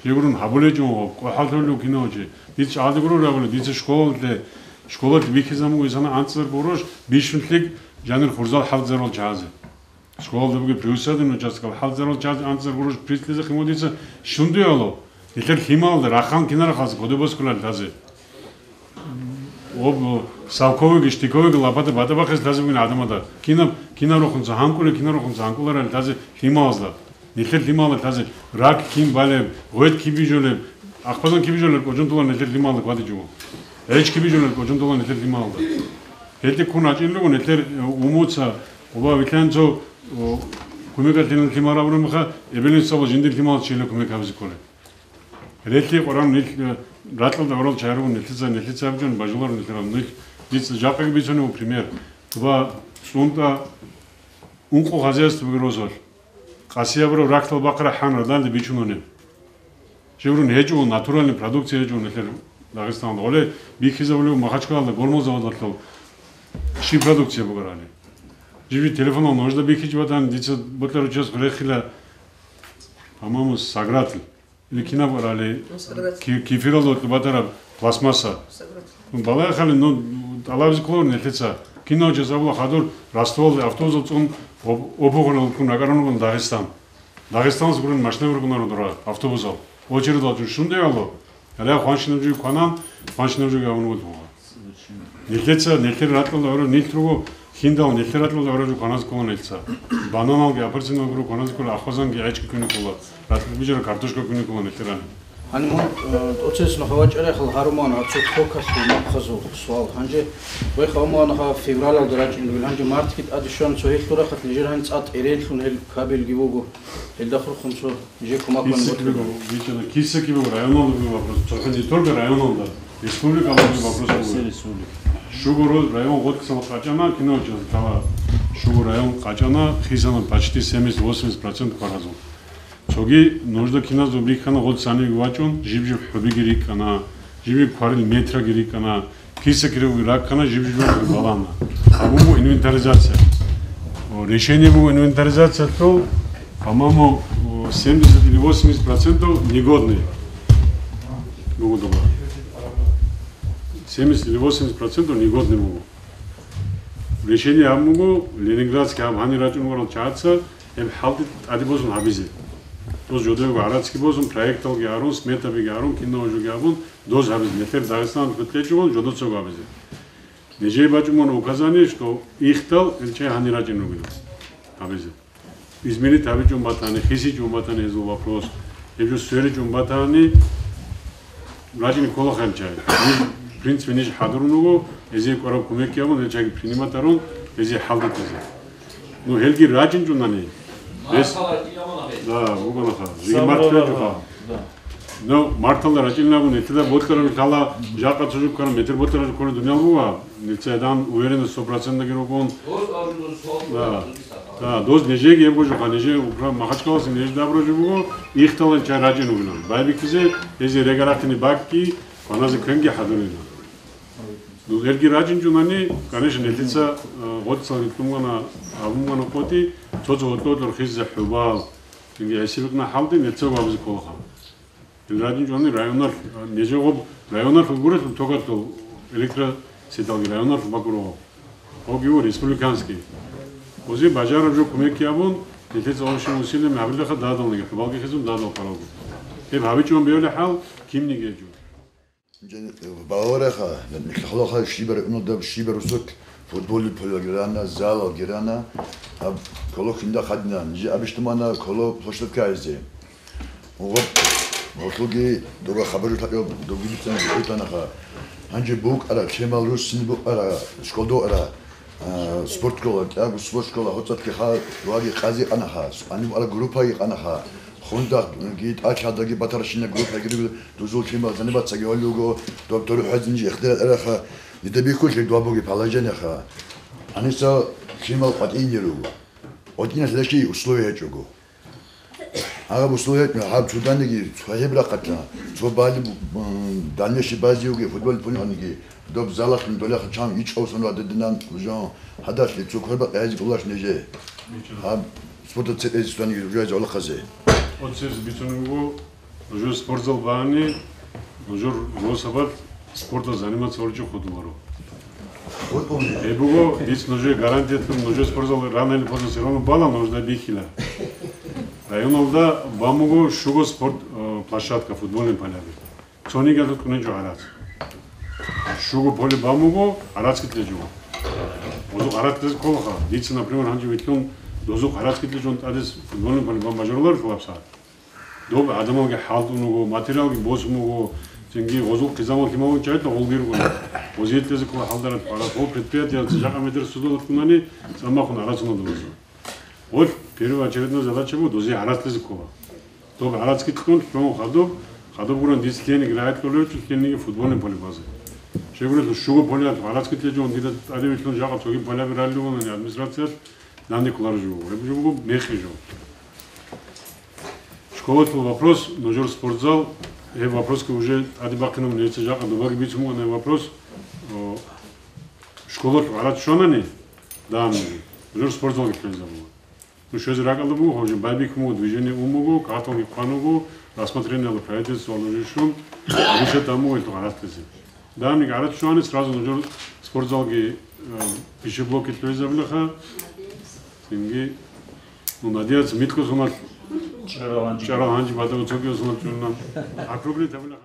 Щегурун гьабулечӀо, къохӀалтавлу кинав чи. Дица чӀагаде гуро рагӀули, дица школалъе, школалъе бихьизабуго исана анцӀцӀар гурош, бищун лъикӀ жанир хурзал хӀалцӀарал чагӀазе. Школалда бугеб приусадебный участкал хӀалцӀарал чагӀазе анцӀцӀар гурош прислизе химудица щундуяло. Нилъер лъималда рахъан кинарахъалъ кодобоскулал лъазе. Об, совковыйги, штыковыйги лапата батӀа бахъес лъазе бугин гӀадамада. Кинаб, кинаб рухъунца гьанкӀулел, кинаб рухъунца гьанкӀуларел лъазе лъималазда. Нилъер лъималда лъазе рак кин балеб, гъветӀ киб бижулеб, ахпазан киб бижулел кӀочон тола нилъер лъималда кӀвадичӀого. ГӀеч киб бижулел кӀочон тола нилъер лъималда. Гьелде ккун рачӀин руго нилъер, э, умуца, оба вилълъанцо, о, кумекалъилан лъимал абураб меха, эбелин цо жиндир лъималаз чила кумек гьабизе кколеб. Релълъи къваран нилъ, э, ракьалда гӀурал чагӀи ругун нилъеца, нилъеца абичӀун бажуларун нилъерал нилъ. Дица жакъаги бицунев пример. Ва цӀунтӀа ункъо хозяйство буго росулъ. Къасиябураб ракьал бахъарахъан радалде бичунани. Жигрун гьечӀо, натуральный продукция гьечӀо нилъер Дагъистаналда. Гъоле бихьизабулев Махачкалалда гормол заводалъул щиб продукция бугарали. Жиби телефонал нужда бихьичӀ батани, дица бокьарав чияс рехила, по-моему, сагратил. Или кинаб арали, Саград. Ки-, кефиралда батараб пластмасса. Саград. Ну, балагье хали, ну, тӀалабизе кколаро нилъеца. Кинав чияс абула хадур Ростовалде автобусал цӀун об-, обухъунал ккун ракӀарун ругони Дагъистан. Дагъистаналъ гурин машина виргунаро дора автобусал. Очередал чӀун шунде ало. Гьале хванщинаб жуги кванан, хванщинаб жуги абун вуго. Нилъеца, нилъер ракьалда гӀураб нилъ руго, хьиндал нилъер ракьалда гӀураб жо кваназе ккола нилъеца. Бананалги, апельсиналги руго кваназе ккола, ахвазанги гӀечги ккуне ккола, ракьалда бижараб картошка ккуне ккола нилъерани. Гьаниб мун, э, тӀоцес нуха вачӀарахъал гьаруман гьаб цо токалъул махъазул суал. Гьанже вехъ амуанаха февралалда рачӀин ругел, гьанже мартги тӀаде щван цо гьелъул рахъалъ нижер гьаниб цӀа тӀереллъун гьел кабелги буго. Гьелда хурхун цо Кисаки буго, бичӀчӀана, кисаки буго, районалда буго вопрос. ЦохӀо не только районалда, республикалда буго вопрос буго. Все республика. Щуго ро-, район гъоцӀцӀал къачӀана, кинав чиясда лъала, щуго район къачӀана, хисана почти семьдесят-восемьдесят процент кваразул. Цоги нужда киназул бихьана гъоцӀ цаниги вачӀун, жиб-жиб хӀубиги рикӀкӀана, жиб-жиб кварил метраги рикӀкӀана, Киса кируги раккана, жиб-жиб балана. Абун буго инвентаризация. О, решение буго инвентаризациялъул, по-моему, о, семьдесят или восемьдесят процентов негодный буго доба. Семьдесят или восемьдесят процентов негодный буго. Решение абун буго, Ленинградский аб гьанир рачӀун варал чагӀаца, гьеб хӀалде тӀаде босун гьабизе. Доз жодего гӀарацги босун, проекталги гьарун, сметабиги гьарун, кинав жоги абун, Доз гьабизе, нилъер Дагъистаналъ хутӀлъечӀого жодоцаго гьабизе. Нижее бачӀун буго указание, что ихдал гьел чагӀи гьанир рачӀин ругел гьабизе. Изменить гьабичӀун батани, хисичӀун батани гьезул вопрос, гьеб жо сверичӀун батани, рачӀине ккола гьел чагӀи. Ниж, в принципе, ниж хӀадурун руго, гьезие кӀвараб кумекги гьабун, гьел чагӀи принимать гьарун, гьезие хӀалдатизе. Ну, гьелги рачӀинчӀунани. Бес- Мартала кӀиямана гьел. Да, бугонаха. Жиги Самбра март бара. КьечӀоха. Да. Ну, марталда рачӀинабун, нилъеда бокьараб лъала, жакъа цо жо ккараб, метр бокьараб жо ккараб дуниял буго. Нилъеда уверенность сто процентаги ругун. Доз абун, доз суал Да. ккараб, доз исаха. Да, доз нижеги гьебго жо, нижее Укра-, Махачкаласе нижеда абураб жо буго, ихдал гьел чагӀи рачӀин ругилан. Байбихьизе, гьезие регарахъине бакӀги, кваназе квенги хӀадурилан. Ну, гьелги рачӀинчӀунани, конечно, нилъеца, э, гъоцӀцӀалги кьунгана, абунгана къотӀи, цо-цо гьоркьор хизе хӀубал, цинги гӀисибикъна хӀалде нилъего абизе кколаха. Гьел рачӀинчӀунани районал, э, нижего районал гурелъул токарал электросеталги районал бакӀуро. Гьоги у республиканский. Ози бажараб жо кумекги абун, нилъеца общим усилиями гьабилаха дадалниги, хӀубалги хизун дадал паралго. Гьеб гьабичӀун бевли хӀал, кимниги гьечӀо. Балагьареха, нилъ халаха щибер унуда, щибер русут, футбол поле гирана, зал гирана, аб коло хинда хадна, нижи абиштумана коло площадка айзе. Угъаб, гъорлъуги дора хабар лъакъо, дуги бицан бутанаха. Гьанже букӀара, чемал русин букӀара, школдо ара. А, спортшкола, тӀагу спортшкола, гьоцӀалъги ха, ваги къази къанаха, аниб ара группаги къанаха, хундахги тӀалъадаги батарщина группаги руго, дузул лъимал занибацаги гьолуго, доктор хӀезинжи ихтияр араха, дида бихьулъи дуа буги положениеха. Аниса лъимал къватӀине руго. ГъотӀиналъ лъаки условия гьечӀого. Гьаб условият гьаб цоданиги цохӀеб рахъатла, цо бали, м, дальнейший базиуги футбол пуланги, доб залалъун долеха чан ичӀавсан ва дединан жо гьадалъи цо кверба къязи кӀолаш неже. Гьаб спорта цебези цоданиги жуязи гӀолохъазе. Оцез бицунго, нужер спортзал бани, нужер росабал спорта заниматься орчи ходуларо. Гьеб буго, диц нужее гарантия, нужер спортзал рано или поздно все равно бала нужда бихьила. Районалда бамуго шуго спорт, э, площадка, футбольный поляби. Цониги кьунечӀо гӀарац. Шуго поле бамуго, гӀарацги кьечӀо. Озу гӀарац кьезе кколаха. Дица, например, гьанже вилълъун, дозу гӀарацги кьечӀон тӀадес футбольный поле бан бажаруларо лъулаб сагӀат. Доб гӀадамалги хӀалтӀун вуго, материалги босун вуго, цинги гъозул хъизамал лъималун чӀайилъа гъолги ругони. Гъозие кьезе ккола хӀалдараб гӀарац, гъол предприятиялъ жакъа метр судалда ккунани, цамахун гӀарац уна дозу. Гъол первоочередная задача буго, дозие гӀарац кьезе ккола. Доб гӀарацги кьун, лъун хадуб, хадуб гуран дица лъениги рагӀи кьолевичӀо, лъениги футбольный поле базе. Щегурелъул шуго полеялъ гӀарацги кьечӀон, дида тӀадевилълъун жакъа цоги поляби ралли вугони администрациялъ, данде кколаро жо. Гьеб жо буго мекъи жо. Школалъул вопрос, нужер спортзал, гьеб вопросги уже тӀаде бахъинаб нилъеца жакъа добаги бицун бугӀан гьеб вопрос. О, школалъул гӀарац щванани, дамги, нужер спортзалги ккезе буго. Ну, щвезе ракӀалда буго, гьав жо байбихьун буго, движение ун буго, карталги хъван вуго, рассмотрениялда правительствоялда уже щун, гьабиша тан буго гьелъул гӀарац ккезе. Дамги гӀарац щвани, сразу нужер спортзалги, э, пищеблокги лъугӀизабулаха, цинги, ну, надеяться, микьго соналъ чӀарал гьанжи бада уцогиго соналъ чӀунна. Округлить гьабулаха.